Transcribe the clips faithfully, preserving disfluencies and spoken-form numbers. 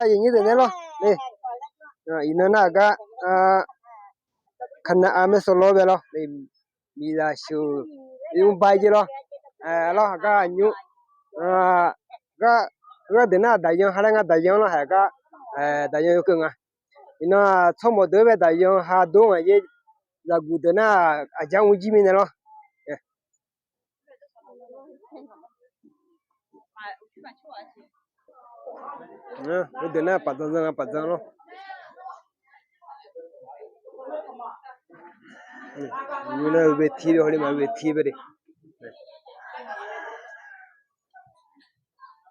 Aqyuif aqnyir deuq nae lawr. Iqnan nar-aq gar, kaqnaq-aq maersawq lawr bae lawr. Miqzaq sheuq, mrbar jer lawr. Lawr, aqgar aqnymr, gar deuq nar-aq daqyan ha laer nga, daqyan lawr, haq gar daqyan yawkeuv nga. Iqnan-aq tsawrmawq deuq-aer bae daqyan ha dov ngaq jer. Zaqguq deuq nar-aq aqjar mr jir mirnae lawr. Heudeuq nar-aq paqdzan dzan paqdzan lawr. Nymr nar-eu bae tir hawr ni ma, bae tir bae de.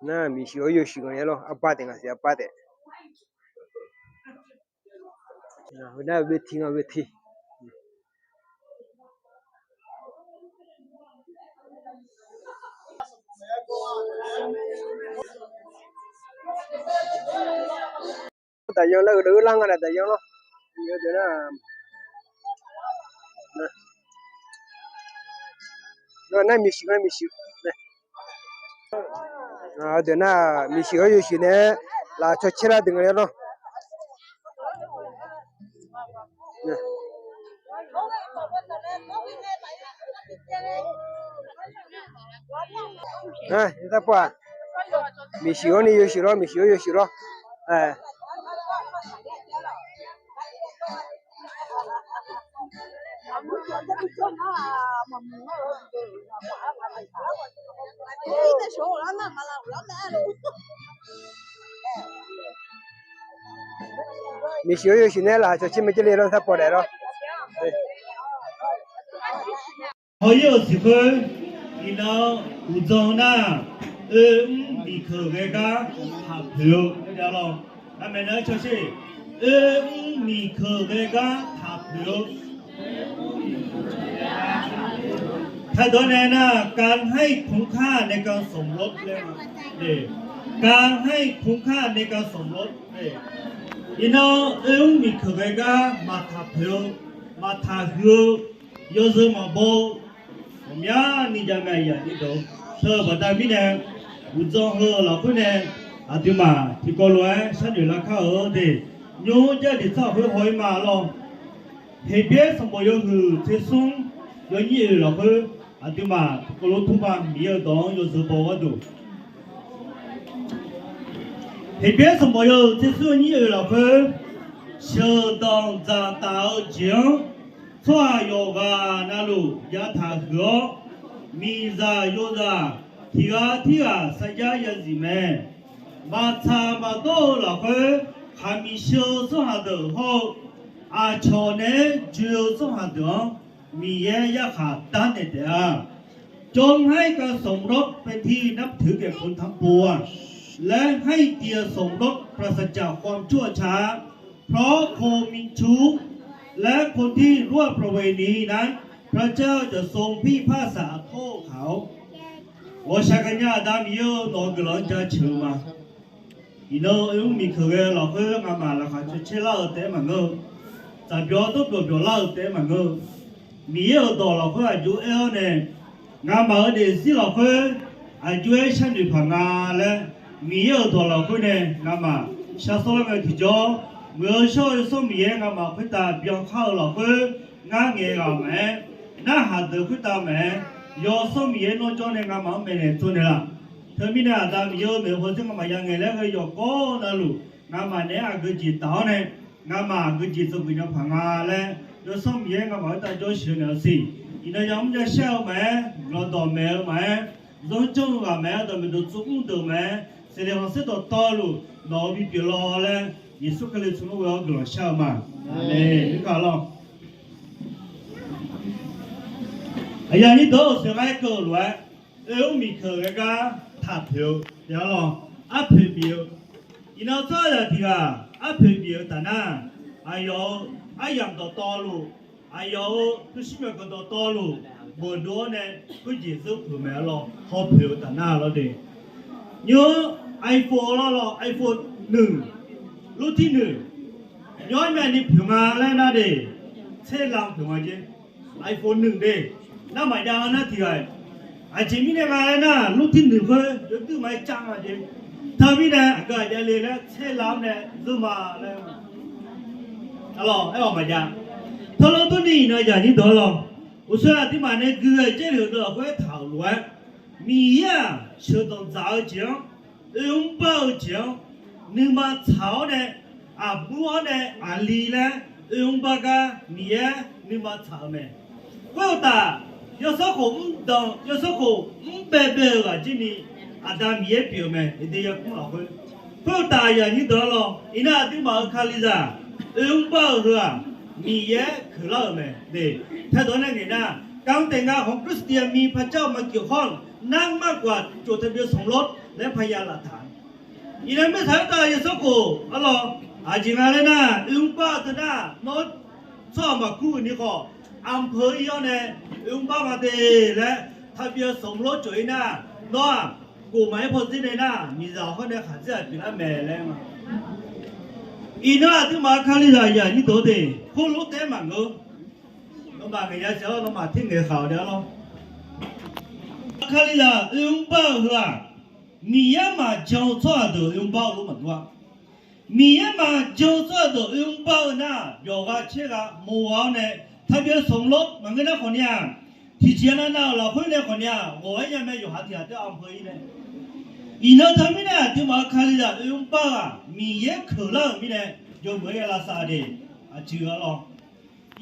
Nar miqshuif-awr yawshuif nga ya lawr, arbar taef nga siq, arbar taef. Heu nar-eu bae tir nga, bae tir. Daqyan lar-eu deuq-eu lar nga nae daqyan lawr. Nar miqshuif nga, miqshuif. Deuq nar-aq miqshuif-awr yawshuif nae-aer laf caw caer lar deuq nga ya lawr. Nar, sarpov-aq, miqshuif-awr ni yawshuif lawr, miqshuif-awr yawshuif lawr. Miqshuif-awr yawshuif nae-aer laf caw caer mae jir le lawr, sarpov daef lawr. Hawr-ir-euq siq khoer, iqnan uqdzan nar, oermr miqkeuq ghae gar taqpoeq-eu ya lawr. Aqmeq nar caw sher. Oermr miqkeuq ghae gar taqpoeq-eu ไทย dawq nae nar, การให้คุณค่าในการสมรส laer, การให้คุณค่าในการสมรส. Iqnan oermr miqkeuq ghae gar maqtaq poeq-eu, maqtaq huiq-eu, yawzeu maqbaw-eu, ghawqmyani jav mae aqyuif aqnyir deuq. Teu-eu baqda mirnae, uqdzan heu lafkhoer nae, aqduimaf tiqkawv lof-aer sharnoeq lar kar-eu de. Nymr jar diq tsawrhaq khoer haw-ir ma lawr. Heqbyaer sanqbof yawhuiq tser smr yawnyir oeq lafkhoer, aqduimaf tiqkawv lof turma Miqyaer-euq dawq-anr yawzeu baw gharduq. Heqbyaer sanqbof yawhuiq tser smr yawnyir oeq lafkhoer, sheuqdanq dzaqtaf-eu jeq-anr tsawrhaq yawqghaq navluf yataq huiq-awr, miqzaq yozaq tiq ghaq tirghaq sarjax yazif mae. Maqtsaq maqdawr-eu lafkhoer, khaqmiq sheu-eu tsawrhaq deuq hawr-eu, aqcawq naeq-aer joe-eu tsawrhaq deuq-anr Miqyaer yarkhaq darnaeq taef-a. จงให้การสมรสเป็นที่นับถือแก่คนทั้งปวง และให้เกียรติสมรสปราศจากความชั่วช้า เพราะคนมีชู้ และคนที่ร่วมประเวณีนั้น พระเจ้าจะทรงพิพากษาโทษเขา Ghawqshaq gaqnya Aqda Miqyaer-eu, nawq-eu guiqlanq-anr jaceuq-eu ma. Iqnan oermr miqkeuq ghae lafkhoer ngamaf laqkhaq caw caer lar-eu taef-aer maqngeur-eu, tsaqbyawq dawrbyawq byawq lar-eu taef-aer maqngeur-eu, Miqyaer-euq dawq lafkhoer aqjox aer-awr nae, ngamaf-euq daefzir lafkhoer aqjox aer sharnoeq paq nga laer, Miqyaer-euq dawq lafkhoer nae ngamaf shar sawr lar ngae tiqjawr, muiq-eu shawr-eu Yawsanr Miqyaer ngamaf khoertav byankar-eu lafkhoer ngar ngaeq ghaq maqaer, narhaq deuq khoertav maqaer, Yawsanr Miqyaer nawr jawr nae ngamaf-anr maeqnaeq tsovnaeq laf. Teumirnae Aqda Miqyaer-eu, maeq-eu hawzir ngamaf ya ngaeq laer ghae yawqgawr navluf, ngamaf naeq-aer aqgeu jeq taf-awr nae, ngamaf aqgeu jeq dzawgeuf nya paq nga laer, Yawsanr Miqyaer ngamaf khoertav jawr sheuq naeq-eu siq. Iqnan yamr yashar-eu maqaer, lawqdawq maeq-eu maqaer, zanrjanr-eu ghaq maqaer, dawqmaeq dawqtsov mr deuq maqaer, seqleq khanqsaer dawqtawvluf nawq-euq bipyeuf law laer, Yeqsur Kali tsawrmyanr ghoe-awr guiqlanq shar-eu ma. Aqmeq. Mirkhav lawr. Aqyuif aqnyir deuq-awr, aqsur ngar aer keuv-euq lof-aer, oermr miqkeuq ghae gar taqpoeq-eu ya lawr, arpoeq bif-eu. Iqnan tsawrhaqzaq tiq ghaq arpoeq bif-eu taf nar, aqyawf-euq aryamq dawqtawvluf, aqyawf-euq pyurshuir myawqganq dawqtawvluf, beuqdov-awr nae khoerjeq zeur peuq mae-a lawr, hawpoeq-eu taf nar lawr de. Nymr-anr iPhone lawr lawr, iPhone nuiq, รุ่นที่หนึ่ง nymr-anr myavni poeq nga laer nar de, tser lam poeq nga jer. iPhone nuiq de, nar maqjav-a nar tiq ghaq-iq, aqjeq mirnae nga laer nar, รุ่นที่หนึ่ง khoer yawduir ma-aer cav nga jeq. Teumirnae aqgeu aqjav le laer tserlav-awr nae zeur ma laer, arlawq aer-awq maqjav. Teulof durni iqnan yaqnyir deuq-anr lawr, uqshoe aqduimaf nae gui-eu Jarlif-eu deuq lafkhoer taq-euq lof-aer, Miqyaer-aq sheuqdanq dzaq-eu jeq-anr, oermr bar-eu jeq-anr, nuima tsaq-awr nae, aqbur-awr nae aqli laer oermr bar gar Miqyaer nuima tsaq-euq mae. Khoeruqtaf, yawsanr khof mr danq, yawsanr khof mr baebae-eu ghaq jirni Aqda Miqyaer pyeuf-eu mae, Aqda yarkmr lafkhoer. Khoeruqtaf yaqnyir deuq-anr lawr, iqnan aqduimaf-euq Kalizaq oermr bar-eu heu-aq, Miqyaer keuqlar-euq mae. Taedawq nae ngaeq nar, การแต่งงานของคริสเตียนมีพระเจ้ามาเกี่ยวข้อง นั้นมากกว่าจดทะเบียนสมรส และพยานหลักฐาน Iqnan mirtsaq khoertav yawsanr khof arlawq, aqjeq nga laer nar, oermr bar-eu teu nar, nawr tsawrhaq maqkur uiqni khawf, อำเภอ ir-awr nae oermr bar ma de laer ทะเบียนสมรส jawq-ir nar, nawr-aq, gofmaf-aer pawdzer nae nar, miqzaq hawr nae khaqdzer-aq pyeuflar mae laer ma. Iqnan aqduimaf-eu Kalizaq yaqnyir deuq de, khoerlof taef-aer maqngeur. Nawmaf ngaeq ya siq-awr nawmaf ter ngaeq khaq-awq de arlawr. Kalizaq oermr bar-eu heu-aq, Miqyaer maqjan-eu tsawrhaq deuq oermr bar-eu lof maqdur-a. Miqyaer maqjan-eu tsawrhaq deuq oermr bar-eu nar, byawq gha caer gha moq gha-awr nae, ทะเบียนสมรส maqngeur nar khawfni-aq, tiqjeq nav nav-euq lafkhoer nae khawfni-aq, ghawq-aer nya mae, yawqha tiq ghaq taef-aer อำเภอ ir nae. Iqnan teumirnae aqduimaf-eu Kalizaq oermr bar-eu-aq, Miqyaer keuqlar-euq mirnae, yawmuiq-aer ya lavsav de. Aqjeq arlawq,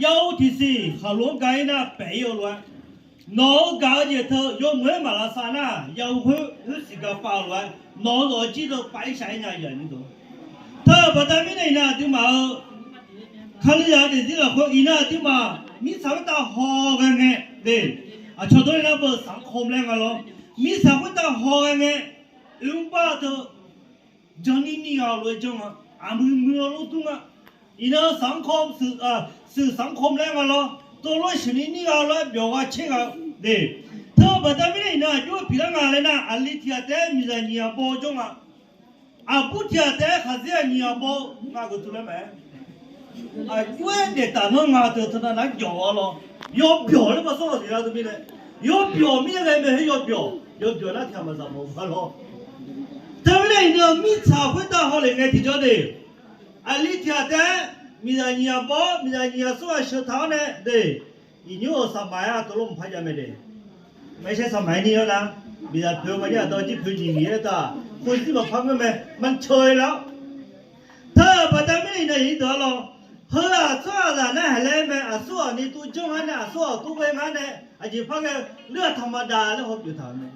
yaur tiqsiq khaqlo-anr ga-ir nar paef-ir-eu lof-aer, nawq-eu gaq-eu jeq teu yawmuiq-aer maq lavsav nar, yaur khoer khoer siq ga pav-eu lof-aer, nawq-eu zawq-eu jir deuq pav-ir shaq-aer nya yaqnyir deuq. Teu-euq baqda mirnae iqnan aqduimaf-eu Kalizaq daefzir lafkhoer iqnan aqduimaf mirtsaq khoertav haw ghae ngae de. Aqcawq dawr-ir nar beu สังคม laer nga lawr. Mirtsaq khoertav haw ghae ngae, oermr bar-eu teu janrnir nir gha-eu lof-aer janr nga. Aqmuiq muiq-eu lof dur nga. Iqnan สังคม suiq, suiq สังคม laer nga lawr. Tov lof shuiqni nir gha-eu lof-aer byawq gha caer gha-eu de. Teu-eu baqda mirnae iqnan aqjox-aer piqlar nga laer nar, aqli tiq ghaq taef-aer miqzaq nyiq ghaq baw-eu janr nga. Aqbur tiq ghaq taef-aer khaqdzer-aq nyiq ghaq baw-eu nga geuf teu laer mae. Aqjox-aer daeftaf nanr nga teu teunav nar jawq-awr lawr. Yawbyawq laer maqsawr lawq siq lar teumirnae. Yawbyawq mirnae ghae mae-aer yawbyawq, yawbyawq nar tiq ghaq maqzaq mawf-eu ma lawr. Teumirnae iqnan mirtsaq khoertav hawlef ngae tiqjawr de. Aqli tiq ghaq taef-aer miqzaq nyiq ghaq baw-awr miqzaq nyiq ghaq sawr ghaq sheuq taq-awr nae de. Iqnymr-euq saqmaq-aer aqtov lof maqpar jav mae de. Maershaer saqmaq-aer nir-awr nar, miqzaq poeq-eu maqjav aqdawq jir poeq nyiq nyiq-aer taq, khoerzir maqpar ngeur mae, maqcawq-eu lar-awr. Teu-euq baqda mirnae iqnan yaqnyir deuq arlawr, heu-aq tsawrhaqzaq nar haeq laer mae, aqsur aqni tov janr ngar nae, aqsur aq tov ghae ngar nae, aqjeq par ghae, lur-aq taq maqdaq laer haw pyeuf taq-euq mae.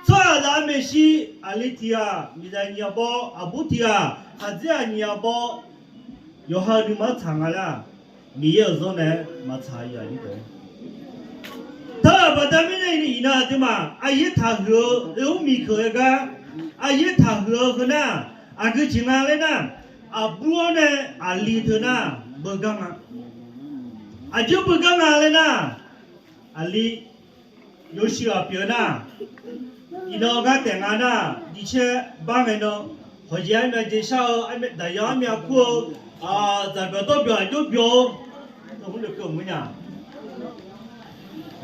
Tsawrhaqzaq-eu maeqshi, aqli tiq ghaq miqzaq nyiq ghaq baw, aqbur tiq ghaq khaqdzer-aq nyiq ghaq baw, yawqha-eu nuima-anr tsaq nga laer-aq, Miqyaer-euq zanr nae-aer maqtsaq-a yaqnyir deuq. Teu-euq baqda mirnae iqnan aqduimaf aqyaer taqhuiq-eu oermr miqkeuq-aer gar, aqyaer taqhuiq-eu heu nar, aqgeu jeq nga laer nar, aqbur-awr nae aqli teu nar beugar nga. Aqjox beugar nga laer nar, aqli yawshuif ghaq pyeuf-eu nar, iqnan gar taef nga nar, jicaer bar ngae nan, hawqjae armyav jeq shar-eu, daqyan armyav kur-eu, dzaqbyawq dawrbyawq aqjox byawq-eu,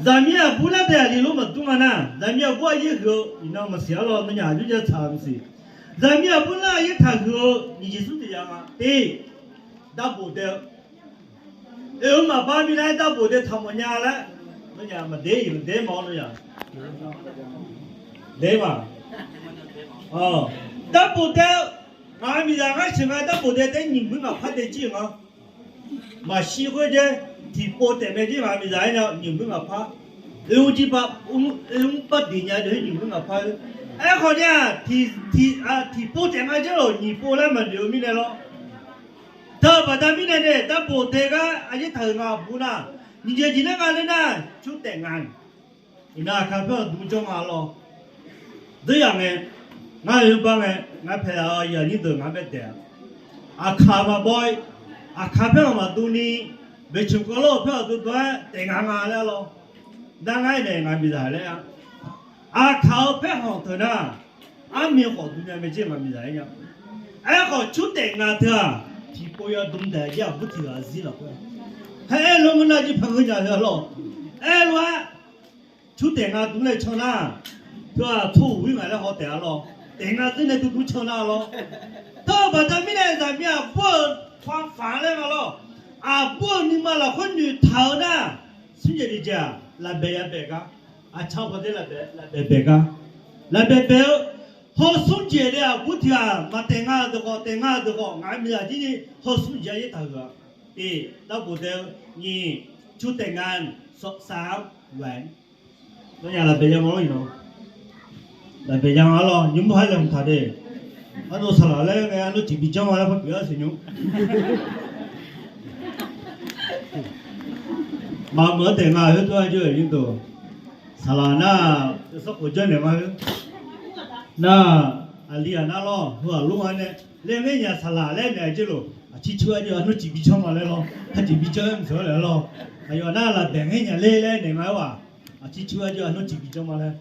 zaqmiq aqbur lar dae aqli lof maqdur nga nar, zaqmiq aqbur aqyaer huiq-eu iqnan maqsiq arlawr, nawnyaf aqjox jav tsaq-eu maqsiq. Zaqmiq aqbur lar aqyaer taqhuiq-eu nyiq jeq smr tiq jav nga te, darbof dae-eu Oe-eu maqbar mirnae-aer darbof dae taqmawf nya laer, nawnyaf maqder-ir maqder ma-awr nawnyaf der ma. Darbof dae-eu, ngaq-euq miqzaq ngar sheuq nga darbof dae taef-aer nyiq muir maqpar dae jir-euq nga. Maqshir khoer jaer tiqpov taef mae jir ngaq-euq miqzaq-aer nya nyiq muir maqpar. Oe-eu jir ba, oe-eu mr bar diq nya-eu nyiq muir maqpar-eu. Aerkhawf nar-aq, tiqpov taef nga jir-euq nyiq pov laer maqnoeq-eu mirnae lawr. Teu-eu baqda mirnae nae darbof dae gar aqyaer taqhuiq nga bur nar, nyiq jeq jeq nar nga ler nar, cur taef nga. Iqnan aqkaq paer-awq dmr jawr nga lawr. Dzeur yaq ngae, ngar-euq bar ngae, ngar paeq-a-eu yaqnyir deuq ngar bae daef-a. Aqkaq maqbaw-ir, aqkaq paer-awq maqdur ni, beqceuq kawv lawr-euq paer-awq dmr dmr-aer taef nga nga laer lawr. Nar ngar-aer naeq ngaq miqzaq laer-a. Aqkaq-eu paer hawq teu nar, armiq khawf dmr nya mae jir ngaq miqzaq-aer nya. Aerkhawf cur taef nga teu-aq, tiqpov yawdmr daeq jir aqbur tiq ghaq zir lafkhoer, haer-aer lo ngeur nar jir paq ngeur nya heu-a lawr. Aerlof-aer, cur taef nga dmr laer can nar, teu-aq tsawr uq-ir ngaq laer haw taef-a lawr. Daef nga zeur nae duidui can nar lawr. Teu-eu baqda mirnae zaqmiq aqbur-euq ความฝัน laer nga lawr. Aqbur-euq nuima lafkhoer noeqtaq-eu nar, smrjaeq daefjaeq-aq lafbaeq yabaeq gar, aqcawq pawdzer lafbaeq baeq gar, lafbaeq baeq-eu, hawsmr jeq nae aqbur tiq ghaq maqtaef nga-eu deuq khawf, taef nga-eu deuq khawf, ngaq-euq miqzaq jir ni hawsmr jeq-aer yaertaq-euq-aq, e, darbof daef-eu nyiq, ชุดแต่งงาน สาม แหวน Nawnyaf lafbaeq ya nga lawr iqnan. Lafbaeq ya nga lawr, nymr mr har laeqhmq taq de. Arnav saqlaq laer ngae arnav tiqbi janr ma laer par pyeuf-ar siqnymr. Maqmeuq-anr taef nga khoer tov-ar jir-euq nymr deuq. Saqlaq nar, sanrkhof janrnaeq ma khoer. Nar, aqli ghaq nar lawr, heu-aq lor-a nae, laer ngaer nya saqlaq laer naeq-a jir lof, aqcir cur-ar jir arnav tiqbi janr ma laer lawr, ha tiqbi janr-aer mqseuq-ar laer lawr. Aqyawf nar lafbaeq ngaer nya ler laer naeq nga-aer-aq, aqcir cur-ar jir arnav tiqbi janr ma laer.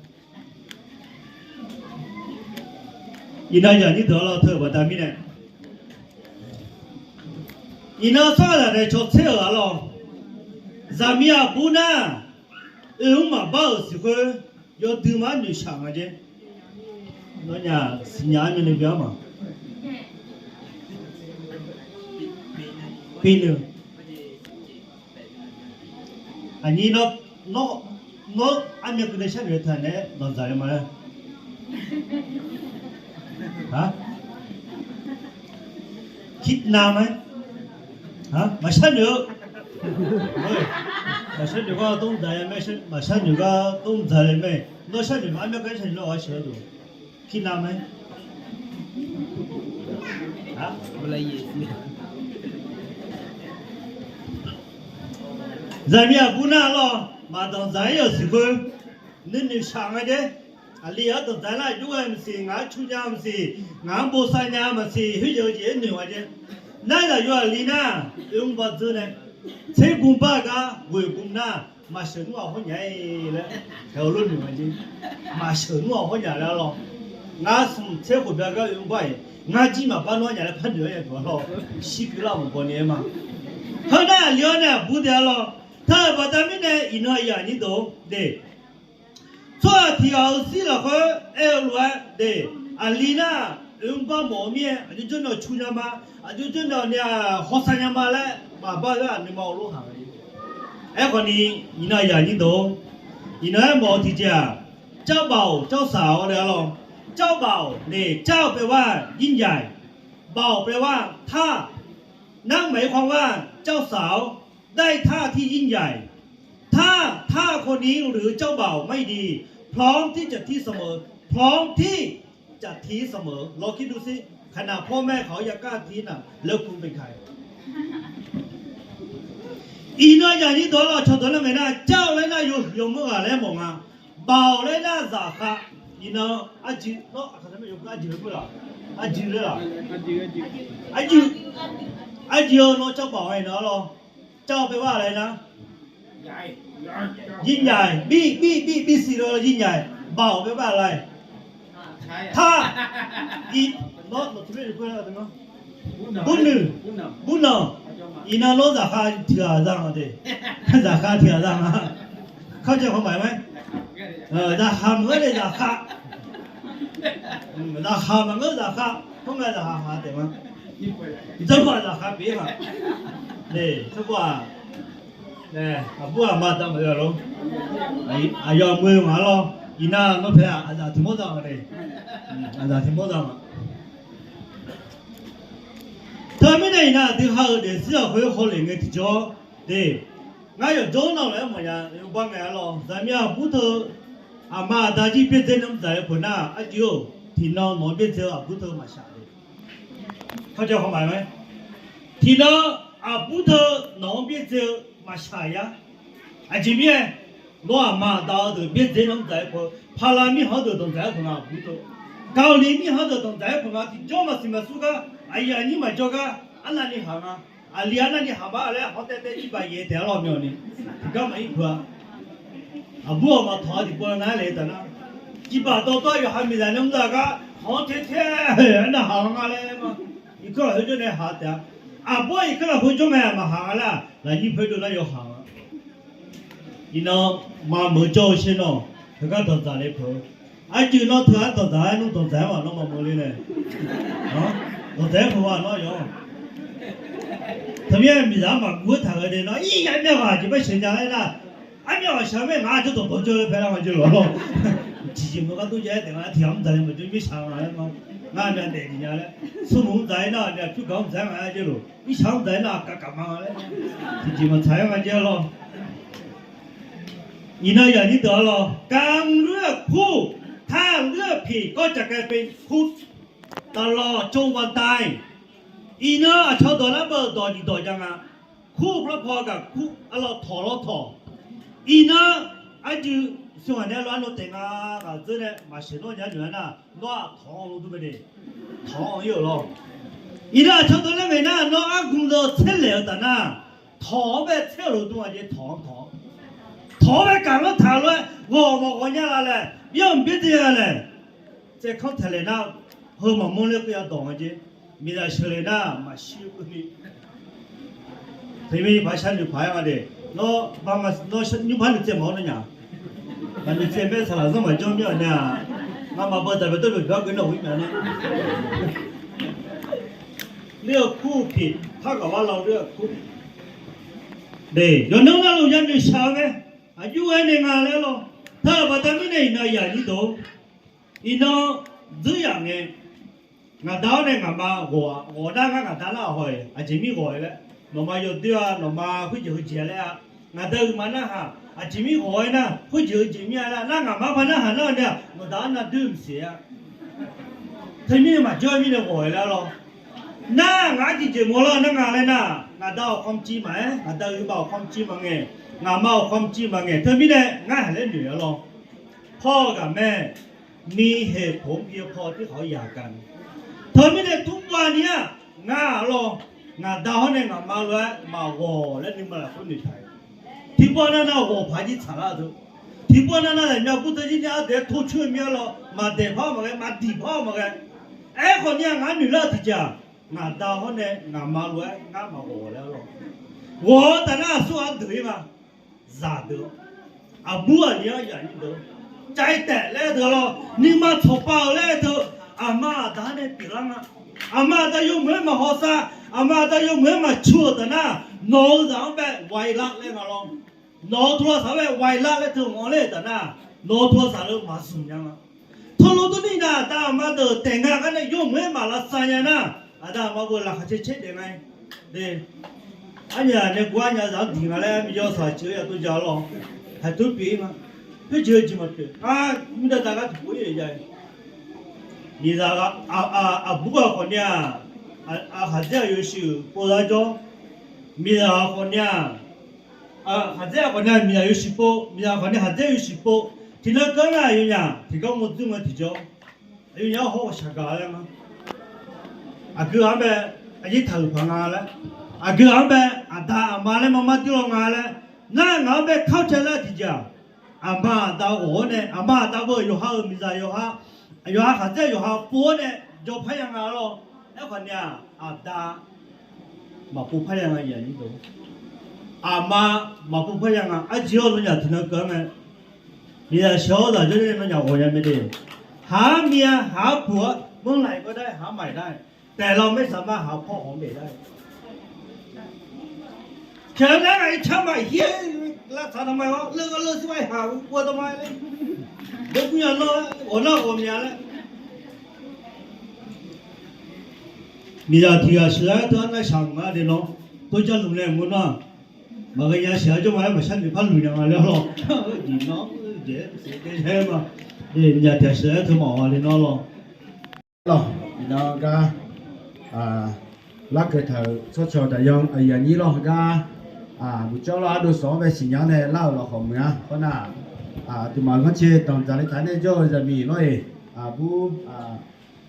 Iqnan yaq nyir deuq-ar lawr teu-euq baqda mirnae, iqnan sawr-eu zaqdaq caw tser-euq-a lawr. Zaqmiq aqbur nar, oe mr maqbar-euq siq khoer, yawdui mar noeqshaq nga jer. Nawnyaf siqnya-ar myavnuiv bya-ar ma. Pinuiv. Aqnyir nawr, nawr, nawr armyav keuvle sharnoeq-eu taq naeq-aer danqdzaq-eu ma laer. Aq, kirnav mae. Maq sharnoeq-eu, maq sharnoeq gar dmr dzaq ya mae, maq sharnoeq gar dmr dzaq le mae. Nawr sharnoeq ma armyav keuvle sharnoeq lar-awq-ar sheuq-eu duq. Kirnav mae. Zaqmiq aqbur nar lawr, maq danqdzaq-ir-euq siq khoer, nuinoeq shaq nga jer. Aqli-anr danqdzaq nar aqjox ghae maqsiq, ngaq-anr cu nya maqsiq, ngaq-anr bosav nya maqsiq, khoerjeq-eu jeq-aer noeq nga jer. Nar zaqyo aqli nar, oe mr bar dzeur nae, tser bmr bar gar ghoeq bmr nar, maqsheuq nmr-aq hawr nya-ir laer, taeq-eu lof noeq nga jer. Maqsheuq nmr-aq hawr nya laer lawr. Ngar smq tser khof bya gar oe mr bar-iq, ngar jir maqbar nawr nya laer par noeq-aer nya duq-a lawr. Shir pyeuflar maqbaw ni-aer ma. Heu nar aqli-awr nae aqbur dae-ar lawr. Teu-euq baqda mirnae iqnan yaq nyir deuq-or de, tsawrhaq tiq ghaq-euq shir lafkhoer aer-eu lof-aer de, aqli nar oe mr bar mawf-eu mir-aer aqjox jawrnaeq cu nya ma, aqjox jawrnaeq ni-aq hawsav nya ma laer maqbar-eu gar nuima-eu lof haq-a. Aerkhawf ni, iqnan yaq nyir deuq-or, iqnan aermawf-eu tiqjeq-aq, เจ้าบ่าว เจ้าสาว laer-ar lawr. เจ้าบ่าว nae เจ้า แปลว่า ยิ่งใหญ่ บ่าว แปลว่า ทาส นั่นหมายความว่า เจ้าสาว ได้ท่าที่ยิ่งใหญ่ ถ้าท่าคนนี้หรือเจ้าบ่าวไม่ดี พร้อมที่จะที่เสมอ พร้อมที่ จะทิ้งเสมอ ลองคิดดูสิ ขนาดพ่อแม่เขายังกล้าทิ้งน่ะ แล้วคุณเป็นใคร Iqnan yaq nyir deuq-ar lawr, cawqdeuq nar ngaeq nar, เจ้า laer nar yawhuiq yawmanr ghaq laer mawf nga. บ่าว laer nar zaqkhav. Iqnan arjeuq, nawr aqkaq taq mae yawhuiq arjeuq-eu laf, arjeuq laer laf, arjeuq, arjeuq-eu nawr เจ้าบ่าว iqnan-ar lawr. เจ้า แปลว่า อะไรนะ ยิ่งใหญ่ bi bi bi bi siq lo ยิ่งใหญ่ บ่าว แปลว่า อะไร ท่าส Burnuiq, burnuiq. Iqnan nawr zaqkhav tiq ghaq za nga de. Zaqkhav tiq ghaq za nga. เข้าใจความหมายไหม Zaqkhav maqngeur de zaqkhav. Zaqkhav maqngeur zaqkhav. Khoerngae zaqkhav khav taef ma. Dzanrpaq zaqkhav pyeuf-ir ma. Teu-aq, aqbur aqma damq-eu lor. Aqyawf meuq-eu ngaq-ar lawr. Iqnan nawr pae-aq aqzaf tiq mawr za nga de. Aqzaf tiq mawr za nga. Teumirnae iqnan aqdui ha-euq daefzir lafkhoer hawlef ngae tiqjawr de, ngar yawqjawr nar-awq laer mawfnya bar ngae-ar lawr. Zaqmiq aqbur teu aqma aqda jir byaerdzae nmr dzaq-eu peuq nar, arjeuq-or, tiqnan nawq-anr byaerdzae-eu aqbur teu maqshaq de. Kharjav hawmaf-aer, tiqnan aqbur teu nawq-anr byaerdzae-eu maqshaq yar. Aqjeq mirnae, nawr aqma aqda-eu deuq byaerdzae nmr dzaq-aer peuq, paqlaq mirkhanq-anr deuq danqdzaq-aer peuq nga aqbur teu. Gaqliq mirkhanq-anr deuq danqdzaq-aer peuq nga tiqjawr maqsiq maqsur gar, aqyuif aqnyir maqjawr gar, arnavni haq nga. Aqli arnavni haq ma laer hawr taev taev jirbaq yaeq taef-ar lawr myawq ni, tiqgar maqir peuq-a. Aqbur-awq maqtawq-a tiqpov nar laer taf nar, jirbaq dawrdawr yawqha miqzaq nmr dzaq gar khanq-anr taev taev arnav haq nga laer ma. Irkanr lafkhoer jawr nae haq taef-a. Aqbur-aq irkanr lafkhoer jawr ngae maq haq nga laer-aq, lafnyir paer dov nar yawhaq nga. Iqnan maqmeuq jawr-eu sher nawr, heugar danqdzaq le peuq-eu Arjeuq nawr teu-aer dawqdzaq-aer nmr dawqdzaq-aer ma nawr maqmawr le nae. Dawqdzaq-aer heughaq nawr yawq. Teumirnae miqzaq maqguv-aer taq-eu de nawr ir ya myav ghaq jeq baer sheuq nya laer nar, armyav ghaq shaq-eu mae ngaq jawr dawqdawq jawr-eu paelar nga jawr lawq lawr. Tiqjeq meuq gar dur jav-aer taef nga tiq ghaq mr dzaq le maqjawr mirshaq nga laer ma. Ngar myav daef jeq nya laer smrmuiq mr dzaq-ir nar myav pyur gaq mr dzaq-aer nga laer jawr lawq. Mirshaq mr dzaq-ir nar kavkaq ma laer tiqjeq maqtsaq-aer nga jawr lawr. Iqnan yaqnyir deuq-a lawr, การเลือกคู่ ถ้าเลือกผิดก็จะกลายเป็นคุกตลอดชั่ววันตาย Iqnan aqcawq dawq nar beu dawq nyiq dawq jav nga. Kur par paw gaq kur arlawr tawq lawr tawq. Iqnan arjeuq smrhaq nae arlawr arnav taef nga ghaq dzeur nae maqsheuq nawr nya noeq-aer nar, nawr-aq tawq-anr lof dur mae de. Tawq-anr ir-euq lawr. Iqnan aqcawq dawq nar ngaeq nar nawr argu deuq tserlaeq-eu taf nar, tawq-anr bae tser-euq lof dur nga jeq tawq-anr tawq-anr. Tawq-anr bae gaq lanr taq lof-aer ghawq maqghawq nya la laer byanr mqbyaer dui-a laer. Tsaevkanr taeqlaeq nar, heu maqmawr ler keuv ya dawq nga jeq. Miqzaq sheuqlaeq nar maqshir keuv ni. Teumirnae paq sharnoeq paq-aer nga de. Nawr, nawr nymrpar noeqtsaev mawf-awr nawr nya. Maqnoeqtsaev mae saqlaq zanr maqjanr mir-awq nae-aq, ngamaf bawdzaq bae dawr loeq byar geu nawr-euq ir myav nar. เลือกคู่ผิดเท่ากับว่าเราเลือกคุก De, yawqnan navluf yanoeq shaq-eu mae. Aqjox-aer nae nga laer lawr. Teu-euq baqda mirnae iqnan yaqnyir deuq, iqnan dzuir yaq ngae, ngaqda-awr nae ngaqma ghawq-a, ghawq nar ngar ngaqda nar haw-iq aqjeq mir ghawq-iq laer, nawqma yawdoer-a, nawqma khoerjeq heujeq-a laer-a, ngaqda uiqma narhaq aqjeq mir ghawq-aer nar, khoerjeq heujeq mir-a laer nar, ngaqma par narhaq nar-eu nae-aq, ngaqda-anr nar doer mqsiq-a. Teumirnae maqjawr-aer mirnae ghawq-iq laer lawr. Nar ngaq-anr tiqjeq mawr lar nar nga laer nar, ngaqda-awq ความจริง maqaer, ngaqda uiqma-awq ความจริง maqngae, ngaqma-awq ความจริง maqngae. Teumirnae ngar haq laer noeq-a lawr. Paw-eu ghaq mae, มีเหตุผลเพียงพอที่เขาหย่ากัน Teumirnae tmrbav ni-aq, ngar-a lawr, ngaqda hawr nae ngaqma lof-aer maqghawq laer nuima lafkhoer noeqtaq-euq. Tiqpov nav nav ghawq paq jir tsaqlar-eu teu. Tiqpov nav nav zaqmyav bur teu jir ni ardeuq-aer torcoer-eu mir-a lawr, maqdaeq par-awr maqghae, maqdiq par-awr maqghae. Aerkhawf ni-aq ngar noeq lar-eu tiqjeq-aq, ngaqda hawr nae ngaqma lof-aer ngar maqghawq laer-a lawr. Ghawq-eu taf nar aqsur ghaq deuq-ir ma. Zaqdeuq-awr, aqbur aqli-anr yaqnyir deuq, cav-ir taef laer deuq-a lawr, nuima tsawqpav-euq laer deuq, aqma aqda-anr nae pyeuflar nga. Aqma aqda yawmuiq-aer maqhawsav, aqma aqda yawmuiq-aer maqcu-euq taf nar, nawq-eu zaq-anr bae ไวรัส laer nga lawr. Nawq-eu โทรศัพท์ bae ไวรัส laer teu-anr ler-euq taf nar, nawq-eu โทรศัพท์ leu maqzmq nya nga. Teulof durni nar aqda aqma deuq taef nga gar nae yawmuiq-aer maq lavsav nya nar, aqda aqma beu laqkhaq caer caer daef nga-i. Arnyaf nae guv arnyaf zaq-anr diq nga laer miqyaer saq ceuq-eu yadov ja lawr. Haiq tur pyeuf-ir ma. Khoerjeq-eu jeq maqpyeuf. Ar, mirdav dav gar tiqpov-ir-euq ja-i. Miqzaq aqbur ghaq khawf ni-aq, khaqdzer aqyawf shuif pov lar jawr. Miqzaq ghaq khawf ni-aq, khaqdzer ghaq khawf ni-aq miqzaq yawshuif pov, miqzaq khawf ni khaqdzer yawshuif pov. Tiqnan keuv-anr nar aqyawfnyaf tiqgar mawrdzur ngae tiqjawr, aqyawfnyaf-anr hawr ghawqshaq gaq laer ma. Aqgeu ghaq-anr bae aqyaer taq-euq paq nga laer, aqgeu ghaq-anr bae aqda aqma laer marmar dur law nga laer, nar ngaq-anr bae kar cae lar tiqjeq-aq, aqma aqda ghawq-awr nae aqma aqda beu yawqha-euq miqzaq yawqha, yawqha khaqdzer yawqha pov-awr nae jawr parya nga lawr. Aerkhawf ni-aq aqda maqpov parya nga yaqnyir deuq. Aqma maqpov parya nga arjeq-awr nawnyaf tiqnan keuv-anr mae. Miqzaq sheuq-awr zaqjawr nae nawnyaf ghawqnya mae de. Haq-ar mi-a, haq-ar puq-a, manrlaq-iq gawr dar-aer, haq-ar maiq dar-aer, taef law maer-aq ma haq-ar paw ghawq-anr baef dar-aer. Kaq-eu nar ngaq-ir car maqhir-aer lavtsaq dawqma-awr leu gha leu sir ma haq-eu ghawq dawqma laer, deuq gurnya nawr-aer ghawq nar ghawq mya laer. Miqzaq tiq ghaq sheuq-aer teu-anr nar shaq mq nga de nawr, tov jar luf nae mq-eu nar-aq, maqghae nya sheuq-aer jawr ma-aer maqshar noeq par luf nya nga laer lawr. Jeq nawr jeq-aer mqsiq dae-aer ma. Miqzaq tiq ghaq sheuq-aer teu mawf-a de nawr lawr. Lawr, iqnan gar larkeuv taq-euq tsawrcawq daqyan aqyuif aqnyir lawr gar, buqcawv lawr ardov sawq-anr bae siqnya-anr nae lar-euq lafkhawf muiq-a. Khoernar, aqduimaf-euq ghanrcae danqdzaq le taq nae jawr-eu zaqmiq lawr-iq, bur,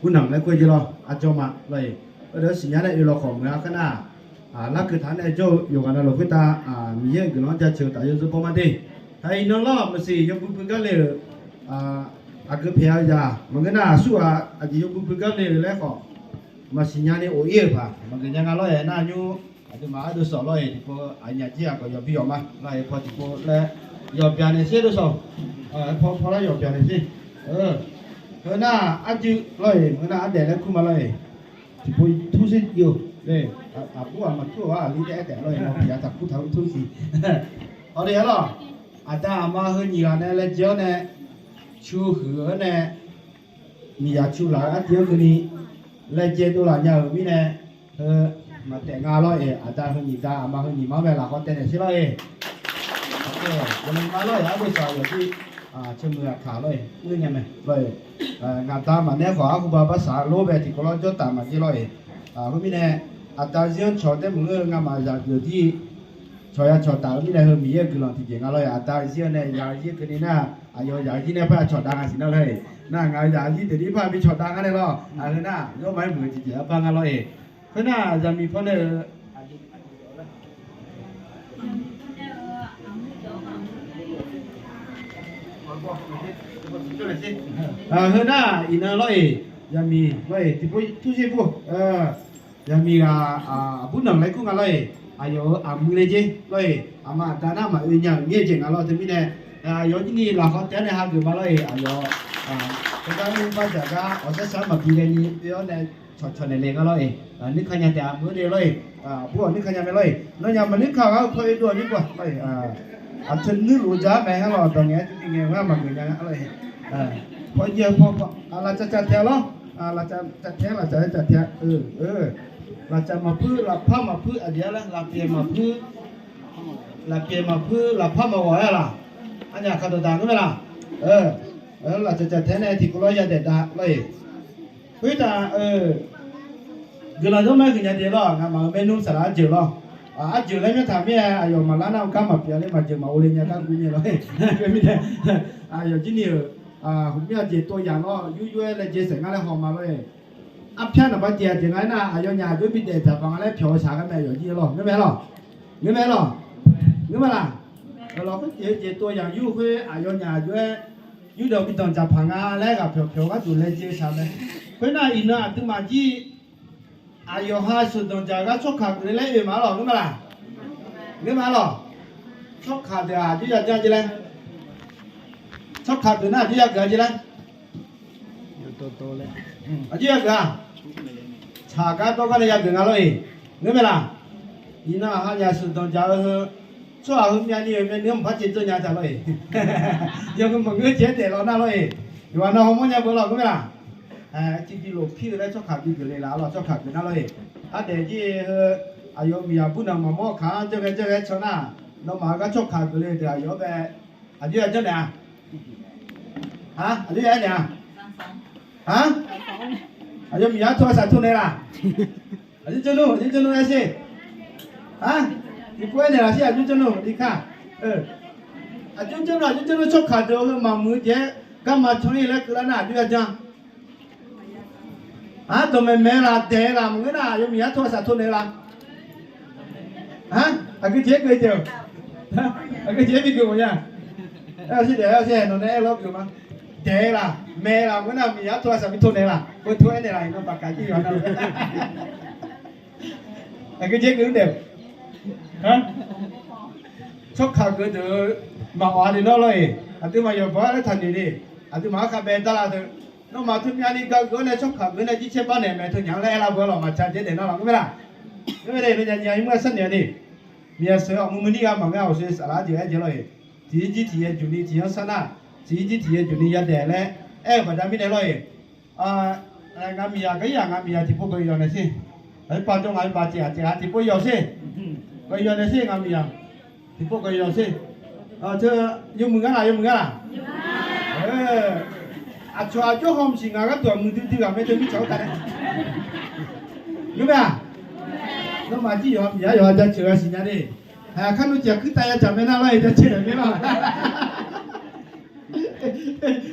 burnanq laer kur-eu jeq lawr arjawr ma lawr-iq, heudeuq-anr siqnya nae oe lafkhawf muiq-a. Khoernar, larkeuv taq-anr nae jawr-eu yawqghaq navluf khoertav Miqyaer-euq guiqlanq-anr jaceuq-eu taf yawzeu baw ma de. Taq iqnan lawr maqsiq yawbui bui gar le-euq, aqgeu paeq-a-eu zaq maqngeur nar aqsurghaq aqjeq yawbui bui gar le-euq laer khawf, maqsiq nya ni of-ir-euq paq maqgeuf nya nga lawr-aer nar nymr, aqduimaf ardov sawq lawr-iq tiqpov aqnyaf jir-aq khawf yawbi yawq ma lawr-iq paw tiqpov laer yawbya naeq sher ardov sawq, paw paw lar yawbya naeq sher. Heu nar arjui lawr-iq, heu nar ardaef laer kur ma lawr-iq. Tiqpov tur sher-eu, aqbur aqma tur-awr aqli daef-aer taef lawr-iq, mawq piq-a taqkur taqur tur siq. Awq le-a lawr, aqda aqma heu nyiq ghaq nae laejae-awr nae, cu huiq-eu nae, miqyaq cu laf-eu artiv-anr keuvni laejae dovlaf nya-euq mirnae, heu maqtaef nga lawr-iq, aqda heu nyiq da aqma heu nyiq ma-anr bae lafkhawf taev naeq sher lawr-iq. Aqgeu ma lawr-iq, arbof saq yawqjir, ceumuiq aqkaq lawr-iq, ngeur nya mae lawr-iq. Ngaq da maqnaeq khawf, arhuba barsaq lor bae tiqkawv lawr jawr taf maqjir lawr-iq. Khoermirnae, aqda zir-anr cawq taef maqngeur-eu ngamaf zaqgeuf jir cawq ya cawq taf-eu mirnae, heu Miqyaer-euq guiqlanq tiqjeq nga lawr-iq. Aqda zir-anr nae zaqzir keuvni nar, aqyawf zaqzir nae par-aer cawq dav nga siq nar lawr-iq. Nar ngaq-euq zaqzir deuq dir par-aer bi cawq dav nga nae lawr. Aqheu nar, zawr ma-aer muiq-eu tiqjeq-anr bar nga lawr-iq. Khoernar, zaqmiq pawnae-euq Heu nar iqnan lawr-iq, zaqmiq lawr-iq, tiqpov tursher bur. Zaqmiq ghaq aqbur nanq laer kur nga lawr-iq, aqyawf-euq aqmuiq laejae lawr-iq, aqma aqda nar maqoe nya-euq mir-aer jeq nga lawr. Teumirnae, aqyawf jir ni lafkhawf taef-aer nae hageuf ma lawr-iq, aqyawf teugar nmr bar dzaq gar awqsar sar maqbi ghaeni oe-awr nae cawqcawq naeq le nga lawr-iq, nuikanya taef-a meuq-eu de lawr-iq, bur-awq nuikanya mae lawr-iq, nawnyaf maqnuikanya-eu paw oedov-awq nymr-aq lawr-iq, aqteu nuirluf-eu ja-aer maeq-aer lawr dawq ngaeq-aer tiqbi ngaeq-eu ngar maqgeuf nya lawr-iq, paw jav paw paw lavcav cav tae lawr, lavcav cav tae-aer lavcav cav tae-a, lavcav maqpuir lafpar maqpuir aqjeq-aer laer lafpyaeq maqpuir, lafpyaeq maqpuir lafpar maqghawq-aer laq, arnyaf ka dawqdaq nmr mae laq, lafcav cav tae-aer nae tiqkawv lawr yadaef dav lawr-iq, khoertav-eu guiqlanq zanrma-aer huiqnya de lawr, ngamaf-euq maernmr saqlaq arjeuq lawr, arjeuq laer myanrtaq mir-aer aqyawf maqlar nar-eu gar maqpyeuf le maqjeuq maqghov le nya gar guv nyae lawr-iq, aqyawf jir ni-euq hmqmir aqjeq tov yaq lawr yur yur-aer laejae saeq ngar laer haw ma lawr-iq, arpyar naqba jeq aqjeq nga aernar aqyawfnyaf aqjox bidaef dzaqbaq nga laer pyawq-eu shaq ghae mae, aqyawf jir lawr, ngeurmae lawr, ngeurmae lawr, ngeurmae laq, lawq khoerjeq-eu jeq tov yaq yur khoer aqyawfnyaf aqjox-aer yurdaef bidanq dzaqpaq nga laer ghaq pyawq pyawq gharduq laejae-eu shaq mae. Khoernar iqnan aqduimaf jir aqyawf ha sheuqdanq dzaq-eu gar tsawrkaq geuf le laer oe ma lawq, ngeurmae laq, ngeurmae lawq, tsawrkaq deuq-aq aqjox ya janr jeq laer, tsawrkaq deuq nar aqjox ya geuf-a jeq laer, aqjox ya geuf-a, tsaq gar dawr gar nae ya geuf nga lawr-iq, ngeurmae laq, iqnan aqha nyaf sheuqdanq dzaq-eu heu tsawrhaq heumyav ni-euq myavnuiv-anr maqpar caev dzeur nya taq lawr-iq, yawqnui maqngeur jeq-aer daef lawr nar lawr-iq, yawqha nan hawmawr nya beu lawr ngeurmae laq, civ bi lof pir-eu laer tsawrkaq bi geuf le laf lawr, tsawrkaq geuf nar lawr-iq, ardaef jir heu aqyawf miqyaq bur nanq maqmawr kaq-anr janr ghae janr ghae can nar, nawmaf-eu gar tsawrkaq geuf le deuq aqyawf-anr bae aqjox ya janr naeq-a, aqjox ya aer naeq-a, aqyawf miqyaq tov-a saq tov naeq laf, aqjox janr nmr aqjox janr nmr aer sher, tiqpov aer naeq laf sher aqjox janr nmr ni kar, aqjox janr nmr aqjox janr nmr tsawrkaq deuq-eu heu maqmuiq-eu jeq-aer garma can-ir laer keuvlar nar aqjox ya janr Aq, dawqmaeq maeq-eu laf daeq-eu laf maqngeur nar, aqyawf miqyaq tov-a saq tov naeq-eu laf. Aq, aqgeu jeq-aer geuf-eu jeq-aq, aqgeu jeq-aer bi geuf mawf nya. Aer-awr sher daef-aer-awr sher-aer nawq nae aer-awr geuf ma. Daeq-eu laf maeq-eu laf maqngeur nar, miqyaq tov-a saq bi tov naeq-eu laf, heu tov-aer naeq laf iqnan baqkaq jir yawqha nar. Aqgeu jeq-aer geuf-eu daef-eu, tsawrkaq geuf deuq-eu maqawq-a le nawr lor-eq. Aqduimaf yawqbawq-aer laer taqnoeq le. Aqduimaf-anr khavbae darlar deuq, nawmaf teumyavni gaq geuf-awr nae tsawrkaq geuf nae jircaer bar naeq mae teunyaq-anr laer aer lar beu-aer lawq, maqca dzaer daef nar lawq ngeur mae laq. Ngeur mae le, nawnyaf nyaf-ir mur-aer sharnoeq-a ni. Miqyaq sheuq-eu aqmui mui nir gha maqngeur-a, awq sher saflar aqdui aer jeq lor-eq. Tiq ir jir tiq yaeq juq ni tiq yanr sar nar, tiq ir jir tiq yaeq juq ni yadaef laer aer-eu baqda mirnae lor-eq. Ngaq miqyaq gar ir-aq, ngaq miqyaq tiqpov gawq yawq naeq sher. Aqyuif pav jawr ngaq-aer pav tiq ghaq tiq ghaq tiqpov yawq sher. Gawq yawq naeq sher ngaq miqyaq. Tiqpov gawq yawq sher. Teu, yawmuiq ngar laq, yawmuiq ngar laq. Aqcawq aqjox haw maqsiq ngaq gharduq aqmuiq duidui ghaq mae teu mirtsaq-anr tav nae. Ngeur mae-aq? Nawmaf jir yawqha miqyaq yawqha jaceuq-a siqnya de. Aqkar nmr tiq ghaq kuirtav ya dzaq mae nar lor-eq, jaceuq-a mae nar.